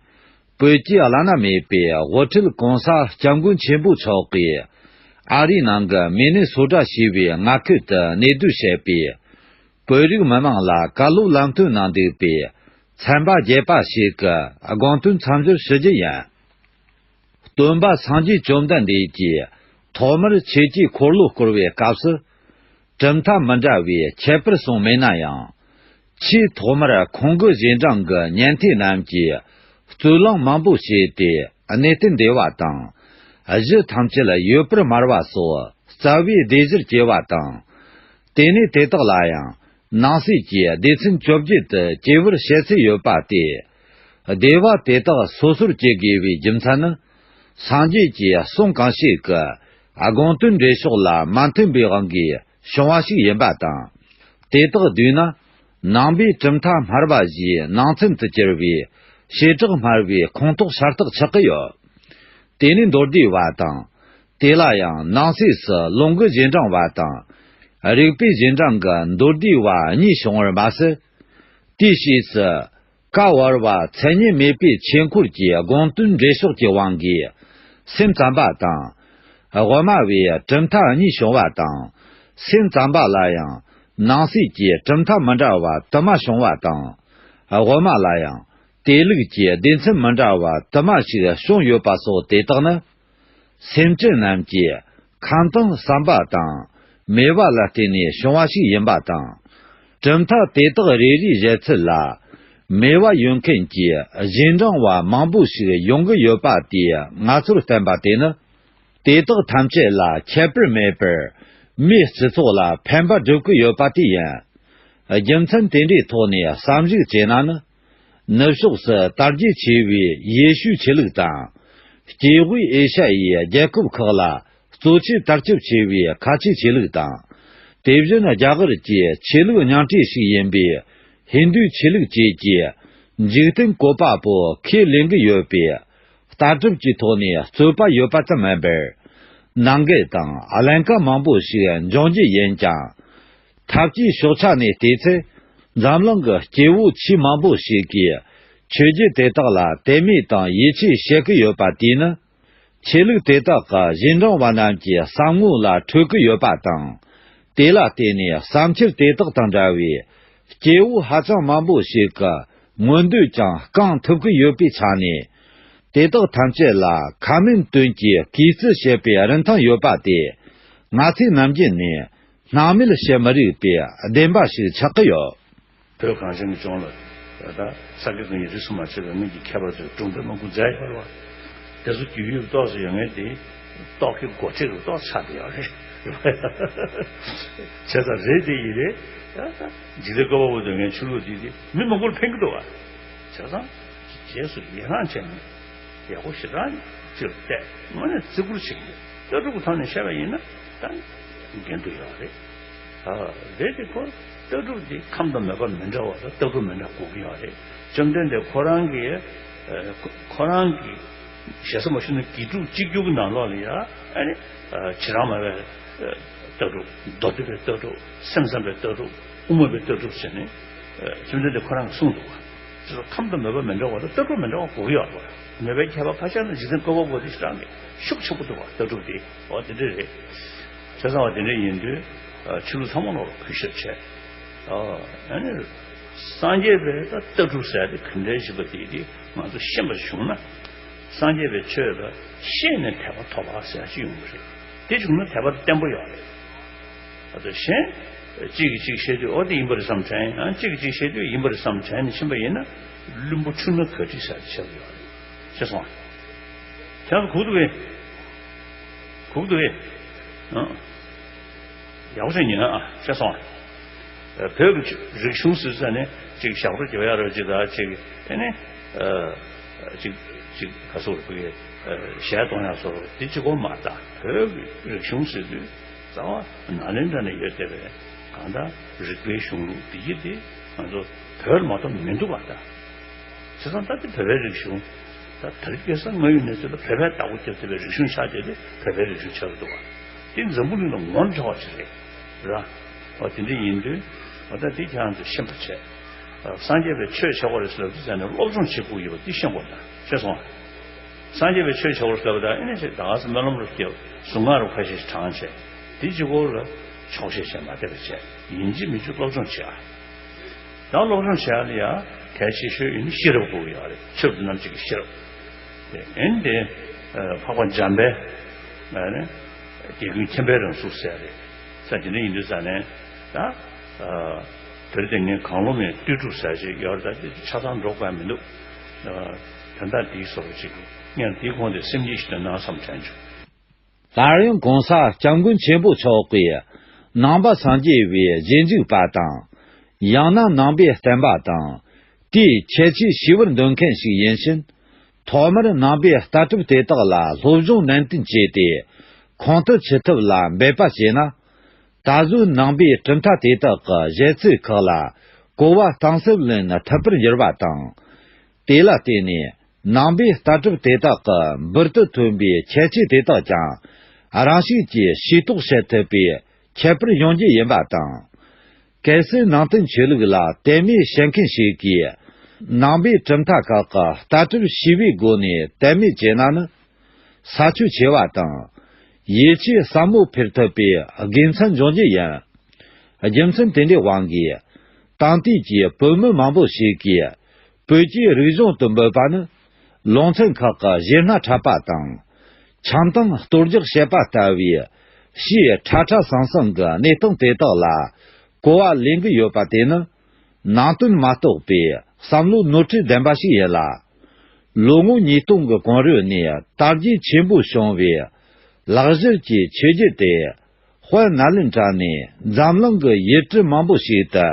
བོད་ཀྱི་བླ་ན་མེད་པའི་དབུ་ཁྲིད་༸གོང་ས་༸སྐྱབས་མགོན་ཆེན་པོ་མཆོག་གིས་ཨ་རིའི་ནང་གི་མི་ནི་སོ་ཊ་ཞེས་པའི་མངའ་ཁུལ་དུ་གནས་སྡོད་བྱེད་པའི་བོད་རིགས་མི་མང་ལ་བཀའ་སློབ་ལམ་སྟོན་གནང་འདུག་པའི་ཚན་པ་བརྒྱད་པ་ཞིག་གི་དགོངས་དོན་མཚམས་སྦྱོར་ཞུ་རྒྱུ་ཡིན། སྟོན་པ་སངས་རྒྱས་བཅོམ་ལྡན་འདས་ཀྱིས་ཐོག་མར་ཆོས་ཀྱི་འཁོར་ལོ་བསྐོར་བའི་སྐབས་སུ། གྲུབ་མཐའ་མི་འདྲ་བའི་ཁྱད་པར་གསུངས་མེད་ན་ཡང་། ཆེས་ཐོག་མར་ཁོང་གི་རྗེས་འབྲང་གི་ཉན་ཐོས་རྣམས་ཀྱིས་རྩོད་གླེང་མང་པོ་བྱས་ཏེ་གནས་བརྟན་སྡེ་བ་དང་། གཞི་ཐམས་ཅད་ཡོད་པར་སྨྲ་བ་སོགས་རྩ་བའི་སྡེ་གཞིར་གྱུར་པ་དང་། དེ་ནས་དེ་དག་ལ་ཡང་ནང་གསེས་ཀྱི་སྡེ་ཚན་བཅོ་བརྒྱད་དུ་གྱེས་པར་བཤད་ཚུལ་ཡོད་པ་སྟེ། སྡེ་བ་དེ་དག་སོ་སོར་གྱེས་དགོས་པའི་རྒྱུ་མཚན་ནི། སངས་རྒྱས་ཀྱི་གསུང་གང་བཤད་ཀྱི་དགོངས་དོན་འགྲེལ་ཕྱོགས་ལ་མ་མཐུན་པའི་དབང་གིས་བྱུང་བ་ཞིག་ཡིན་པ་དང་། དེ་དག་བསྡུས་ན། ནང་པའི་གྲུབ་མཐའ་སྨྲ་བ་བཞིའི་ནང་ཚན་དུ་གྱུར་པའི་བྱེ་བྲག་སྨྲ་བའི་ཁོངས་གཏོགས་ཤ་སྟག་ཆགས་ཀྱི་ཡོད། དེ་ནས་མདོ་སྡེ་བ་དང་། དེ་ལ་ཡང་ནང་གསེས་སུ་ལུང་གི་རྗེས་འབྲང་བ་དང་། རིགས་པའི་རྗེས་འབྲང་གི་མདོ་སྡེ་བ་གཉིས་བྱུང་བར་མ་ཟད། དེའི་ཕྱིས་སུ། བཀའ་བར་པ་མཚན་ཉིད་མེད་པའི་ཆོས་འཁོར་གྱི་དགོངས་དོན་འགྲེལ་ཕྱོགས་ཀྱི་དབང་གིས་སེམས་ཙམ་པ་དང་། དབུ་མ་བའི་གྲུབ་མཐའ་གཉིས་བྱུང་བ་དང་། སེམས་ཙམ་པ་ལ་ཡང་ནང་གསེས་ཀྱི་གྲུབ་མཐའ་མི་འདྲ་བ་དུ་མ་བྱུང་བ་དང་། དབུ་མ་ལ་ཡང་དེ་ལུགས་ཀྱི་སྡེ་ཚན་མི་འདྲ་བ་དུ་མ་ཞིག་བྱུང་ཡོད་པ་སོགས་དེ་དག་ནི། སེམས་ཅན་རྣམས་ཀྱི་ཁམས་དང་བསམ་པ་དང་མོས་པ་ལ་བརྟེན་ནས་བྱུང་བ་ཞིག་ཡིན་པ་དང་། གྲུབ་མཐའ་དེ་དག་རེ་རེའི་བཞེད་ཚུལ་ལ་མོས་པ་ཡོད་མཁན་གྱི་གཞན་དྲང་བ་མང་པོ་ཞིག་ཡོང་གི་ཡོད་པ་དེས་ང་ཚོར་བསྟན་པ་དེ་ནི། དེ་དག་ཐམས་ཅད་ལ་ཁྱད་པར་མེད་པར་མིའི་སྤྱི་ཚོགས་ལ་ཕན་པ་སྒྲུབ་ཀྱི་ཡོད་པ་དེ་ཡིན། རྒྱུ་མཚན་དེ་འདྲའི་ཐོག་ནས་བསམ་གཞིག་བྱས་ན་ནི། ནུབ་ཕྱོགས་སུ་དར་རྒྱས་ཆེ་བའི་ཡེ་ཤུའི་ཆོས་ལུགས་དང་། སྐྱེ་དབུས་ཨེ་ཤ་ཡའི་རྒྱལ་ཁབ་ཁག་ལ་གཙོ་ཆེ་དར་ཁྱབ་ཆེ་བའི་ཁ་ཆེའི་ཆོས་ལུགས་དང་། དེ་བཞིན་རྒྱ་གར་གྱི་ཆོས་ལུགས་མྱང་འདས་ཤིག་ཡིན་པའི་ཧིན་རྡུའི་ཆོས་ལུགས་བཅས་ཀྱིས་འཇིག་རྟེན་བཀོད་པ་པོ་ཁས་ལེན་གྱི་ཡོད་པས། ལྟ་གྲུབ་ཀྱི་ཐོག་ནས་རྩོད་པ་ཡོད་པ་ཙམ་མིན་པར། ནང་འགལ་དང་ཀླན་ཀ་མང་པོ་ཞིག་འབྱུང་རྒྱུ་ཡིན་ཀྱང་། ཐབས་ཀྱི་ཕྱོགས་ཆ་ནས་བལྟས་ཚེ། འཛམ་གླིང་གི་སྐྱེ་བོ་ཆེས་མང་པོ་ཞིག་གིས་ཆོས་བརྒྱུད་དེ་དག་ལ་དད་མོས་དང་ཡིད་ཆེས་བྱེད་ཀྱི་ཡོད་པ་དེས་ནི། ཆོས་ལུགས་དེ་དག་གི་གཞན་དྲང་བ་རྣམས་ཀྱི་བསམ་ངོ་ལ་འཕྲོད་ཀྱི་ཡོད་པ་དང་། དེ་ལ་བརྟེན་ནས་བསམ་འཆར་དེ་དག་དང་འདྲ་བའི་སྐྱེ་བོ་ཧ་ཅང་མང་པོ་ཞིག་གི་མངོན་འདོད་ཀྱང་བསྐང་ཐུབ་ཀྱི་ཡོད་པའི་ཆ་ནས། དེ་དག་ཐམས་ཅད་ལ་ཁ་མིན་དོན་གྱིས་གུས་བརྩི་བྱེད་པའི་རིན་ཐང་ཡོད་པ་དེ། ང་ཚོས་ནམ་རྒྱུན་ནས་སྣང་མེད་བྱེད་མི་རིགས་པའི་བདེན་པ་ཞིག་ཆགས་ཀྱི་ཡོད། བོད་གངས་ཅན་གྱི་ལྗོངས་ལ་ད་ས་དགེ་བཀའ་རྙིང་རིས་སུ་མ་ཆད་པའི་སྔོན་གྱི་མཁས་པ་ཚོས་སྒྲུང་དཔེ་མང་པོ་མཛད་ཡོད་རེད་བ། དེ་ཚོ་རྒྱུས་ཡོད་ཏོག་ཙམ་ཡོད་མཁན་དེ་རྟོག་གེ་མགོ་ཁྲིད་རུ་ཏོག་ཆགས་བསྡད་ཡོད་རེད། བྱས་ཙང་རེད་དེ་ཡིན་རེད། འཇིག་རྟེན་བཀོད་པ་པོ་འདོད་མཁན་ཆོས་ལུགས་འདི་དེ་མི་མང་པོར་ཕན་གྱི་འདུག་བ། བྱས་ཙང་རྗེས་སུ་ཡི་རང་བྱས་ནས་ཡག་པོ་ཞེ་དྲག་ཅིག་བལྟས་དངོས་གནས་བརྩི་བཀུར་བྱེད་ཀྱི་འདུག་ལྟ་གྲུབ་ཀྱི་ཐོག་ནས་བཤད་པ་ཡིན་ན་ད་འགན་དུ་ཡོད་རེད། ཨ། རེད་དེ་ཁོ་ལྟ་གྲུབ་འདི་ཁམས་དང་མོས་པ་མི་འདྲ་བ་དང་ལྟ་གྲུབ་མི་འདྲ་དགོས་ཀྱི་ཡོད་རེད། བཅོམ་ལྡན་འདས་ཁོ་རང་གི་ཨ་ཁོ་ཁོ་རང་གི་ཞེ་ས་མ་ཞུ་ན་དགེ་ཕྲུག་གཅིག་གྱུར་གྱི་ནང་ལོགས་ལ་ཡ་ཨ་ནི་ཨ་བྱེ་བྲག་སྨྲ་བའི་ཨ་ལྟ་གྲུབ། མདོ་སྡེ་པའི་ལྟ་གྲུབ། སེམས་ཙམ་པའི་ལྟ་གྲུབ། དབུ་མ་པའི་ལྟ་གྲུབ་བྱས་ནས་ཨ་བཅོམ་ལྡན་འདས་ཁོ་རང་གིས་གསུངས་འདུག་བ། ཁམས་དང་མོས་པ་མི་འདྲ་བ་དང་ལྟ་གྲུབ་མི་འདྲ་བ་དགོས་ཀྱི་ཡོད་རེད་བ། མོས་པའི་ཁྱད་པར་ཕར་བཞག་ན་འཇིག་རྟེན་བཀོད་པ་པོ་དེ་ཞེ་དྲག་གི་ཤུགས་ཆེན་པོ་འདུག་བ་ལྟ་གྲུབ་དེ། འོ་དེ་འདྲ་རེད། བྱས་ཙང་བ་དེ་འདྲ་ཡིན་དུས་ཨ་ཆོས་ལུགས་ཚང་མ་ལོག་ལ་གུས་ཞབས་བྱས། ཨ་ཨ་ནི་སངས་རྒྱས་པའི་ད་ལྟ་གྲུབ་ཟེར་དེ་ག་འདྲ་ཞིག་པ་དེ་དེ་ང་ཚོ་ཤེས་པ་བྱུང་ན། སངས་རྒྱས་པའི་ཆོས་ལ་ཤེས་ནས་དད་པ་ཐོབ་པ་ཟེར་ཡ་ཅིག་ཡོང་གི་རེད། དེ་བྱུང་ན་དད་པ་བརྟན་པོ་ཡོད་རེད། ད་ལྟ་གཞན་གཅིག་གིས་གཅིག་བཤད་དུས་འོ་དེ་ཡིན་པ་རེད་བསམ་དྲན། ཡང་གཅིག་གིས་གཅིག་བཤད་དུས་ཡིན་པ་རེད་བསམ་དྲན་ནས་ཕྱིན་པ་ཡིན་ན་བླུན་པོ་འཁྲུལ་སྣང་ག་འདྲ་ཟེར་ཆགས་ཀྱི་ཡོད་རེད། ཤེས་སོང་ཨ། ཁྱེད་རང་ཚོ་གོ་གི་འདུག་གས། གོ་གི་འདུག་གས། ཨང་། ཡག་པོ་བྱས་ཉོན་ཨ། ཤེས་སོང་ཨ། བོད་ཀྱི་རིག་གཞུང་ཟེར་ས་ནས་ཅིག་ཞབས་བྲོ་རྒྱག་ཡ་རོ་ཅིག་དང་ཅིག་ཨེ་ནི་ཅིག་ཅིག་ག་སོགས་ཀྱི་གཞས་གཏོང་ཡ་སོགས་དེ་གཅིག་པོ་མ་རེད། བོད་ཀྱི་རིག་གཞུང་ཟེར་དུས་རྩ་བ་ནཱ་ལེནྡྲ་ནས་ཡོད་བསྡད་པའི་གང་ལྟར་རིག་པའི་གཞུང་ལུགས་འདི་ཡིན་ཏེ་ང་ཚོ་བོད་ལ་མ་གཏོགས་མི་འདུག་པ་ད། བྱས་ཙང་ད་ལྟ་བོད་པའི་རིག་གཞུང་། ད་དེ་རིང་ཁ་སང་དངོས་ཡོད་གནས་ཚུལ་ལ་བོད་པའི་བདག་པོ་རྒྱབ་ཐུབ་པའི་རིག་གཞུང་ཆགས་བསྡད་དེ་བོད་པའི་རིག་གཞུང་ཆགས་ཀྱི་འདུག་བ། དེ་འཛམ་བུ་གླིང་ལ་ངོ་འཕྲོད་པ་ཞིག་རེད། ར། འོ་དེ་འདྲ་ཡིན་དུས་འོ་ད་དེ་ཁྱེད་རང་ཚོས་ཤེས་པ་བྱས། སངས་རྒྱས་པའི་ཆོས་བྱེད་དགོས་རེད་ཟེར་ལབ་དུས་ཙང་ནས་སློབ་སྦྱོང་བྱེད་དགོས་ཡོད་པ་འདི་ཤེས་དགོས་ད། ཤེས་སོང་ང་། སངས་རྒྱས་པའི་ཆོས་བྱེད་དགོས་ཟེར་ལབ་ད་ཨེ་ནས་ཅིག་ད་ག་སེ་སྨོན་ལམ་རེ་བརྒྱབ། གཟུངས་སྔགས་རེ་ཁ་ཤས་ཤིག་བགྲངས་བྱས། དེ་གཅིག་པོ་ལ་ཆོག་ཤེས་བྱས་མ་བསྡད་པ་བྱས། ཡིན་གཅིག་མིན་གཅིག་སློབ་སྦྱོང་བྱེད་ཨ། ད་སློབ་སྦྱོང་བྱེད་ཡ་ལ་ཡ་གལ་ཆེ་ཤོས་ཡིན་ན་ཤེས་རབ་དགོས་ཀྱི་ཡོད་རེད། ཆོས་བདུན་ནམ་གཅིག་གི་ཤེས་རབ། དེ་ཨེ་ནི་དེ་འཕགས་པ་འཇམ་དཔལ་ཨ་ནི་དགེ་ཀུན་མཁྱེན་པའི་རང་གཟུགས་ཟེར་རེད། ས་དེ་འདྲ་ཡིན་དུས་ཙང་ནས་ད་དེར་དེ་ངས་གང་བློ་མེད་ལྟོས་གྲུབ་ཟེར་ཅིག་ཡོད་རེད། ད་དེ་ཆ་ཚང་འགྲོ་དགོས་མི་འདུག་དོན་དག་འདིའི་སོགས་ཅིག་ངས་འདིའི་གོང་དེ་སེམས་ཀྱིས་ཞིག་ཏུ་ནང་བསམ་དྲན་བྱུང་། སླར་ཡང་གོང་ས་སྐྱབས་མགོན་ཆེན་པོ་མཆོག་གིས་ནང་པ་སངས་རྒྱས་པའི་རྗེས་འཇུག་པ་དང་། ཡང་ན་ནང་པའི་བསྟན་པ་དང་དེའི་ཁྱད་ཆོས་ཤེས་པར་འདོད་མཁན་ཞིག་ཡིན་ཕྱིན། ཐོག་མར་ནང་པའི་ལྟ་གྲུབ་དེ་དག་ལ་སློབ་སྦྱོང་ནན་ཏན་བྱས་ཏེ་ཁོང་དུ་ཆུད་ཐབས་ལ་འབད་པ་བྱས་ན། ད་གཟོད་ནང་པའི་གྲུབ་མཐའ་དེ་དག་གི་གཞི་རྩའི་ཁག་ལ་གོ་བ་གཏིང་ཟབ་ལེན་ཐུབ་པར་འགྱུར་བ་དང་། དེ་ལ་བརྟེན་ནས། ནང་པའི་ལྟ་གྲུབ་དེ་དག་གི་འབུར་དུ་ཐོན་པའི་ཁྱད་ཆོས་དེ་དག་ཀྱང་རང་ཤུགས་ཀྱིས་ཤེས་རྟོགས་བྱེད་ཐུབ་པའི་ཁྱད་པར་ཡོང་རྒྱུ་ཡིན་པ་དང་། གལ་སྲིད་ནང་བསྟན་ཆོས་ལུགས་ལ་དད་མོས་བྱེད་མཁན་ཞིག་གིས་ནང་པའི་གྲུབ་མཐའ་ཁག་གི་ལྟ་གྲུབ་ཤེས་པའི་སྒོ་ནས་དད་མོས་བྱས་ན་ནི་ས་ཆོད་ཆེ་བ་དང་། ཡིད་ཆེས་ཟབ་མོ་འཕེལ་ཐུབ་པའི་དགེ་མཚན་འབྱུང་རྒྱུ་ཡིན། རྒྱུ་མཚན་དེ་འདྲའི་དབང་གིས། དེང་དུས་ཀྱི་བོད་མི་མང་པོ་ཞིག་གིས་བོད་ཀྱི་རིག་གཞུང་དུ་འབོད་པ་ནི། ལུང་ཚན་ཁག་གི་གཞས་སྣ་འཁྲབ་པ་དང་། འཆམ་ཐང་གཏོར་རྒྱག་བྱེད་པ་ལྟ་བུའི་ཕྱིའི་ཁྲ་ཁྲ་ཟང་ཟང་གི་གནས་སྟངས་དེ་དག་ལ་གོ་བ་ལེན་གྱི་ཡོད་པ་དེ་ནི། ནང་དོན་མ་རྟོགས་པའི་བསམ་བློ་ནོར་འཁྲུལ་ལྡན་པ་ཞིག་ཡིན་ལ། ལོ་ངོ་ཉིས་སྟོང་གི་གོང་རོལ་ནས་དར་རྒྱས་ཆེན་པོ་བྱུང་བའི་ལག་བཞར་གྱི་ཆོས་བརྒྱུད་དེ། དཔལ་ནཱ་ལེནྡྲ་ནས་འཛམ་གླིང་གི་ཡུལ་གྲུ་མང་པོ་ཞིག་ཏུ་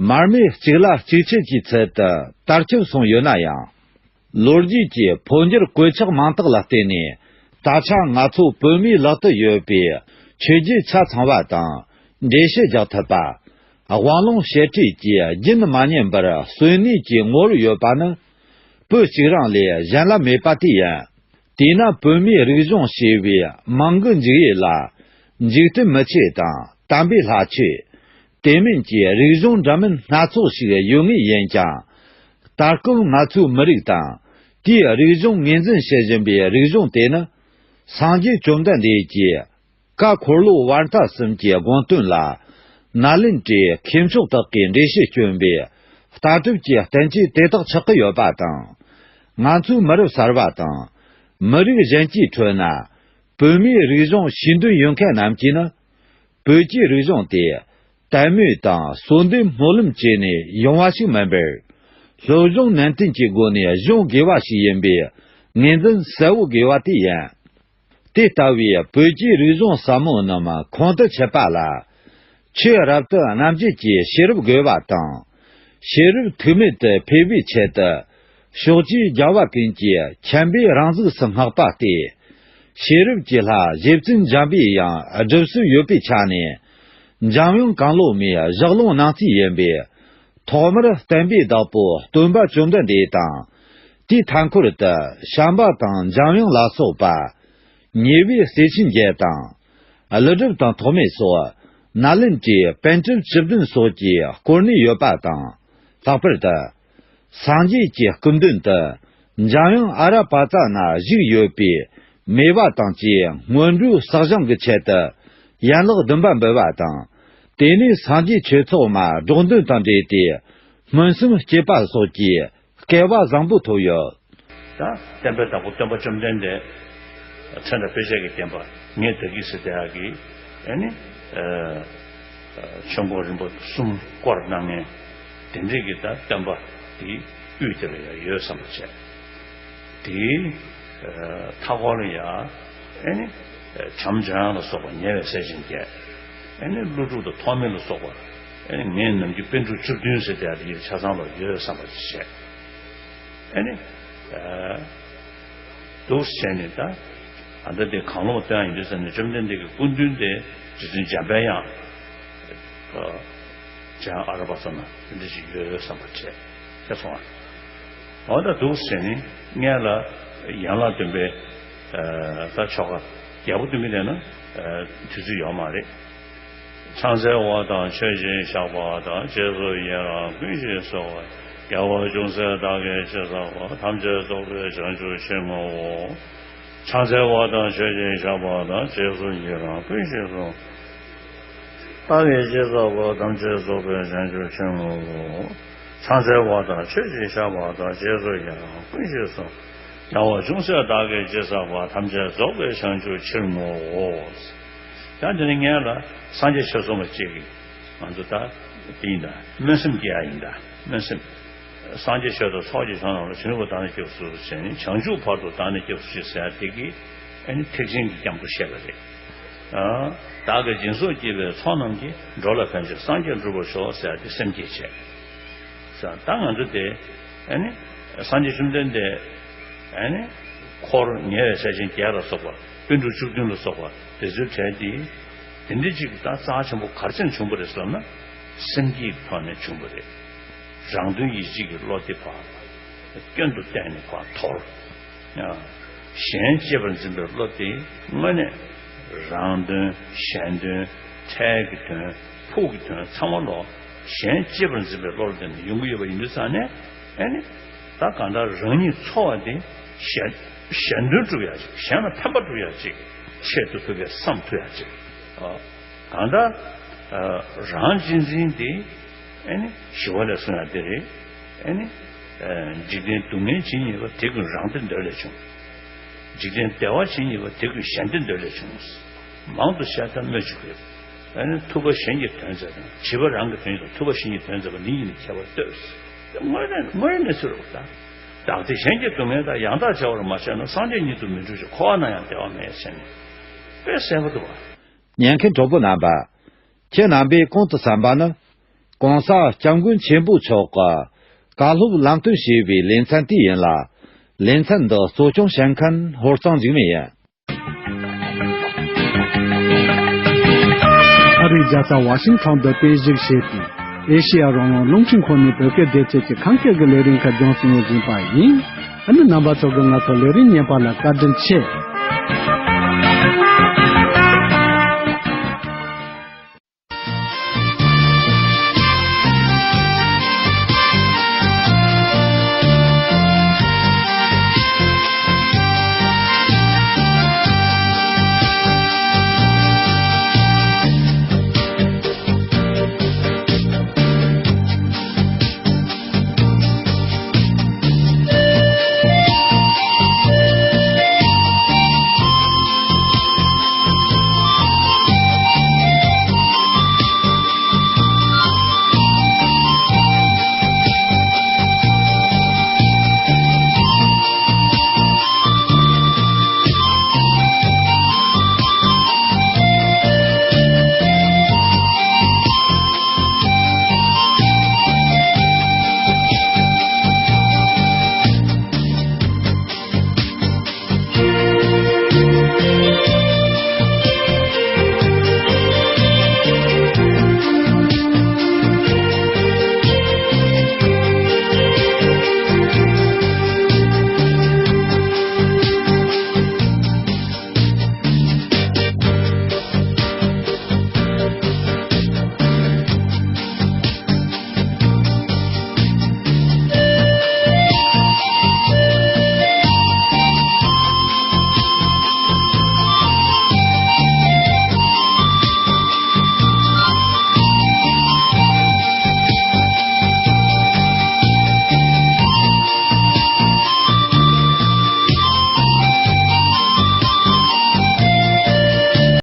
མར་མེ་གཅིག་ལ་གཅིག་མཆེད་ཀྱི་ཚུལ་དུ་དར་ཁྱབ་སོང་ཡོད་ན་ཡང་། ལོ་རྒྱུས་ཀྱི་འཕོ་འགྱུར་གོད་ཆག་མང་དག་ལ་བརྟེན་ནས། ད་ཆ་ང་ཚོ་བོད་མིའི་ལག་ཏུ་ཡོད་པའི་ཆོས་བརྒྱུད་ཆ་ཚང་བ་དང་འགྲེལ་བཤད་རྒྱག་ཐུབ་པ། དབང་ལུང་བཤད་ཁྲིད་ཀྱི་རྒྱུན་མ་ཉམས་པར་གསོན་གནས་ཀྱི་ངོ་བོར་ཡོད་པ་ནི། བོད་གཅིག་རང་ལས་གཞན་ལ་མེད་པ་དེ་ཡིན། དེས་ན་བོད་མིའི་རིག་གཞུང་ཞེས་པའི་མིང་གི་འཇུག་ཡུལ་ལ། འཇིག་རྟེན་མི་ཆོས་དང་དམ་པའི་ལྷ་ཆོས། དེ་མིན་གྱི་རིག་གཞུང་འདྲ་མིན་སྣ་ཚོགས་ཤིག་ཡོད་ངེས་ཡིན་ཀྱང་། ད་སྐབས་ང་ཚོའི་མི་རིགས་དང་། དེའི་རིག་གཞུང་ངོས་འཛིན་བྱེད་བཞིན་པའི་རིག་གཞུང་དེ་ནི། སངས་རྒྱས་བཅོམ་ལྡན་འདས་ཀྱིས། བཀའ་འཁོར་ལོ་བར་ཐ་གསུམ་གྱི་དགོངས་དོན་ལ། ནཱ་ལེནྡྲའི་མཁས་མཆོག་དག་གིས་འགྲེལ་བཤད་བསྐྱོན་པའི་ལྟ་གྲུབ་ཀྱི་བསྟན་བཅོས་དེ་དག་ཆགས་ཀྱི་ཡོད་པ་དང་། ང་ཚོའི་མི་རབས་གསར་བ་དང་། མི་རིགས་གཞན་གྱི་ཁྲོད་ན། བོད་མིའི་རིག་གཞུང་ཤེས་འདོད་ཡོད་མཁན་རྣམས་ཀྱིས་ནི། བོད་ཀྱི་རིག་གཞུང་དེ། དད་མོས་དང་གསོལ་འདེབས་སྨོན་ལམ་བཅས་ནས་ཡོང་བ་ཞིག་མིན་པར། སློབ་སྦྱོང་ནན་ཏན་གྱི་སྒོ་ནས་སྦྱོང་དགོས་པ་ཞིག་ཡིན་པའི་ངོས་འཛིན་གསལ་བོ་དགོས་པ་དེ་ཡིན། དེ་ལྟ་བུའི་བོད་ཀྱི་རིག་གཞུང་ཟབ་མོ་རྣམས་ཁོང་དུ་ཆུད་པ་ལ། ཆོས་རབ་ཏུ་རྣམ་འབྱེད་ཀྱི་ཤེས་རབ་དགོས་པ་དང་། ཤེས་རབ་ཐུག་མེད་དུ་འཕེལ་བའི་ཆེད་དུ། ཕྱོགས་བཅུའི་རྒྱལ་བ་ཀུན་གྱིས་མཁྱེན་པའི་རང་གཟུགས་སུ་བསྔགས་པ་སྟེ། ཤེས་རབ་ཀྱི་ལྷ་རྗེ་བཙུན་འཇམ་པའི་དབྱངས་སྒྲུབ་སྲོལ་ཡོད་པའི་ཆ་ནས། འཇམ་དབྱངས་གང་བློ་མའི་ཞལ་ལུང་གནང་རྩིས་ཡིན་པས། ཐོག་མར་བསྟན་པའི་བདག་པོ་སྟོན་པ་བཅོམ་ལྡན་འདས་དང་། དེའི་མཐའ་འཁོར་དུ་བྱམས་པ་དང་འཇམ་དབྱངས་ལ་སོགས་པ། ཉེ་བའི་སྲས་ཆེན་བརྒྱད་དང་། ཀླུ་སྒྲུབ་དང་ཐོགས་མེད་སོགས། ནཱ་ལེནྡྲའི་པཎ་གྲུབ་བཅུ་བདུན་སོགས་ཀྱིས་བསྐོར་ནས་ཡོད་པ་དང་། ལྷག་པར་དུ། སངས་རྒྱས་ཀྱི་སྐུ་མདུན་དུ། འཇམ་དབྱངས་ཨ་ར་པ་ཙ་ན་བཞུགས་ཡོད་པའི་མོས་པ་དང་བཅས་སྔོན་འགྲོའི་བསགས་སྦྱང་གི་ཆེད་དུ། ཡན་ལག་བདུན་པ་འབུལ་བ་དང་། དེ་ནས་སངས་རྒྱས་ཆོས་ཚོགས་མ་སྒྲོག་འདོན་དང་འབྲེལ་ཏེ། སྨོན་གསུམ་སྐྱེས་པ་སོགས་ཀྱི་སྐལ་བ་བཟང་པོ་ཐོབ་ཡོད། ད་བསྟན་པའི་བདག་པོ་སྟོན་པ་བཅོམ་ལྡན་འདས། མཚན་དང་དཔེ་བྱད་ཀྱི་བསྟན་པ་ངས་ད་གིན་ཟེར་བསྡད་ཡག་གི་ཨ་ནི། ཆོས་འཁོར་རིམ་པ་གསུམ་བསྐོར་གནང་མཁན་དེ་འདྲས་ཀྱི་ད་བསྟན་པ་དེ་དབུས་དེ་ལ་ཡང་ཡོད་བསམ་པ་བྱས། དེའི་མཐའ་འཁོར་ལ་ཡང་ཨ་ནི། བྱམས་འཇམ་དབྱངས་ལ་སོགས་པ་ཉེ་བའི་སྲས་ཆེན་བརྒྱད། ཨ་ནི་ཀླུ་སྒྲུབ་དང་ཐོགས་མེད་ལ་སོགས་པ། ཨེ་ནི་ངས་ནམ་རྒྱུན་པཎ་གྲུབ་བཅུ་བདུན་ཟེར་དེ་ཡ་དེ་ཡིར་ཆ་ཚང་ལོག་ཡོད་བསམ་པ་ཅིག་བྱས། ཨེ་ནི་ཨ་འདུག་བྱས་ནས་ད་ཨ་ད་དེ་གང་ལོག་བཏོན་ཡ་ཡིན་དུས་ཙ་ན་བཅོམ་ལྡན་འདས་ཀྱི་སྐུ་མདུན་དེ་རྗེ་བཙུན་འཇམ་དཔལ་དབྱངས་ཨ་འཇམ་ཨ་ར་པ་ཙ་ན་དེ་འདྲ་ཞིག་ཡོད་བསམ་པ་བྱས་བྱས་སོང་ཨ། འོ་ད་འདུག་བྱས་ནས་སྔོན་ལ་ཡན་ལག་བདུན་པའི་ཨ་ད་ཆོ་ག་རྒྱལ་པོ་བདུན་པའི་དེ་ན་ཨ་དུས་ཚོད་ཡོད་མ་རེད། ཕྱག་འཚལ་བ་དང་མཆོད་ཅིང་བཤགས་པ་དང་། རྗེས་སུ་ཡི་རང་ཀུན་ཞིག་གསོལ་བ། རྒྱལ་བ་ཅུང་ཟད་བདག་གིས་ཅི་བསགས་པ། ཐམས་ཅད་རྫོགས་པའི་བྱང་ཆུབ་ཕྱིར་བསྔོའོ། ཕྱག་འཚལ་བ་དང་མཆོད་ཅིང་བཤགས་པ་དང་། རྗེས་སུ་ཡི་རང་ཀུན་ཞིག་གསོལ། བདག་གིས་ཅི་བསགས་པ། ཐམས་ཅད་རྫོགས་པའི་བྱང་ཆུབ་ཕྱིར་བསྔོའོ། ཕྱག་འཚལ་བ་དང་མཆོད་ཅིང་བཤགས་པ་དང་། རྗེས་སུ་ཡི་རང་ཀུན་ཞིག་གསོལ། རྒྱལ་བ་ཅུང་ཟད་བདག་གིས་ཅི་བསགས་པ། ཐམས་ཅད་རྫོགས་པའི་བྱང་ཆུབ་ཕྱིར་བསྔོའོ། ཡང་དེ་ནས་སྔོན་ལ་སངས་རྒྱས་ཆོས་ཚོགས་མ་གཅིག་གིས་ང་ཚོ་ད་དེ་ཡིན་ད་སྨོན་སེམས་སྐྱེ་ཡ་ཡིན་ད་སྨོན་སེམས། སངས་རྒྱས་ཆོས་དང་ཚོགས་ཀྱི་མཆོག་རྣམས་ལ། བྱིན་རླབས་བདག་ནི་སྐྱབས་སུ་མཆི། བྱང་ཆུབ་བར་དུ་བདག་ནི་སྐྱབས་སུ་མཆི་ཟེར་ཡ་དེ་གིས་ཨ་ནི་ཐེག་ཆེན་གྱི་སྐྱབས་འགྲོ་བཤད་པ་རེད། ཨ་བདག་གིས་སྦྱིན་སོགས་བགྱིས་པའི་ཚོགས་རྣམས་ཀྱིས། འགྲོ་ལ་ཕན་ཕྱིར་སངས་རྒྱས་འགྲུབ་པར་ཤོག་ཟེར་ཡ་དེ་སེམས་བསྐྱེད་བྱས། ད་ང་ཚོ་དེ་ཨ་ནི་སངས་རྒྱས་བཅོམ་ལྡན་འདས་ཨ་ནི་འཁོར་ཉེ་བའི་ཆ་ཅན་བརྒྱད་ལ་སོགས་པ་པཎ་གྲུབ་བཅུ་བདུན་ལ་སོགས་པ་དེ་ཚོའི་གྲས་དེ་དེ་འདྲ་ཅིག་ད་རྩ་ཆེན་པོ་ག་རེ་བྱས་ནས་བྱུང་བ་རེད་ཟེར་ན། སེམས་བསྐྱེད་ཀྱི་ཐོག་ནས་བྱུང་བ་རེད། རང་དོན་ཡིད་བྱེད་ཀྱི་བློ་དེ་ཕར་སྐྱོན་དུ་བལྟས་ནས་ཕར་དོར། གཞན་གཅེས་པར་འཛིན་པའི་བློ་དེ་དངོས་གནས་རང་དོན་གཞན་དོན་འཕྲལ་གྱི་དོན་ཕུགས་ཀྱི་དོན་ཚང་མ་ལོག་གཞན་གཅེས་པར་འཛིན་པའི་བློ་ལ་བརྟེན་ནས་ཡོང་གི་ཡོད་པ་ཡིན་དུས་ཙང་ནས་ཨ་ནི་ད་གང་ལྟར་རང་ཉིད་འཚོ་བ་དེ་གཞན་གཞན་དོན་སྒྲུབ་ཡག་ཅིག་གཞན་ལ་ཕན་པ་སྒྲུབ་ཡག་ཅིག་ཆེད་དུ་ཕུད་པའི་བསམ་ཐུབ་ཡག་ཅིག་གང་ལྟར་རང་གཅེས་འཛིན་དེ་ཨ་ནི་ཞི་བ་ལྷས་གསུངས་ཡག་དེ་རེད། ཨ་ནི། ཨ་འཇིག་རྟེན་སྡུག་བསྔལ་ཇི་སྙེད་པ། དེ་ཀུན་རང་བདེ་འདོད་ལས་བྱུང་། འཇིག་རྟེན་བདེ་བ་ཇི་སྙེད་པ། དེ་ཀུན་གཞན་བདེ་འདོད་ལས་བྱུང་། མང་དུ་བཤད་ཐབས་སྨོས་ཅི་དགོས། ཨ་ནི་ཐུབ་པ་གཞན་གྱི་དོན་མཛད་དང་། བྱིས་པ་རང་གི་དོན་དང་། ཐུབ་པ་གཞན་གྱི་དོན་མཛད་པ། འདི་གཉིས་ནི་ཁྱད་པར་ལྟོས། དངོས་གནས་དངོས་གནས་ཚུལ་རེད་པ། ད་བདག་བདེ་གཞན་གྱི་སྡུག་བསྔལ་དང་། ཡང་དག་བྱ་བར་མ་བྱས་ན། སངས་རྒྱས་ཉིད་དུ་མི་འགྲུབ་ཅིང་། འཁོར་བ་ན་ཡང་བདེ་བ་མེད་ཟེར་ནས་དཔེ་གསལ་པོ་འདུག་པ། ཉན་མཁན་གྲོགས་པོ་རྣམ་པ། ཁྱེད་རྣམ་པས་གོང་དུ་གསན་པ་ནི། ༸གོང་ས་༸སྐྱབས་མགོན་ཆེན་པོ་མཆོག་གིས་བཀའ་སློབ་ལམ་སྟོན་ཞུས་པའི་ལེ་ཚན་དེ་ཡིན་ལ། ལེ་ཚན་འདི་གཙོ་སྐྱོང་བྱེད་མཁན་ཧོར་གཙང་འཇིགས་མེད་ཡིན། ཨ་རིའི་རྒྱལ་ས་ཝ་ཤིང་ཊོན་དུ་དཔེ་གཞིགས་བྱས་ཏེ། ཨེ་ཤེ་ཡ་རང་དབང་རླུང་འཕྲིན་ཁང་ནས་བོད་སྐད་སྡེ་ཚན་གྱི་ཁམས་སྐད་ཀྱི་ལས་རིམ་ཁག་རྒྱང་སྲིང་འོས་འཛིན་པ་ཡིན། ཨ་ནི་རྣམ་པ་ཚོ་གིས་ང་ཚོ་ལས་རིམ་གཉེར་པ་ལ་བཀའ་དྲིན་ཆེ།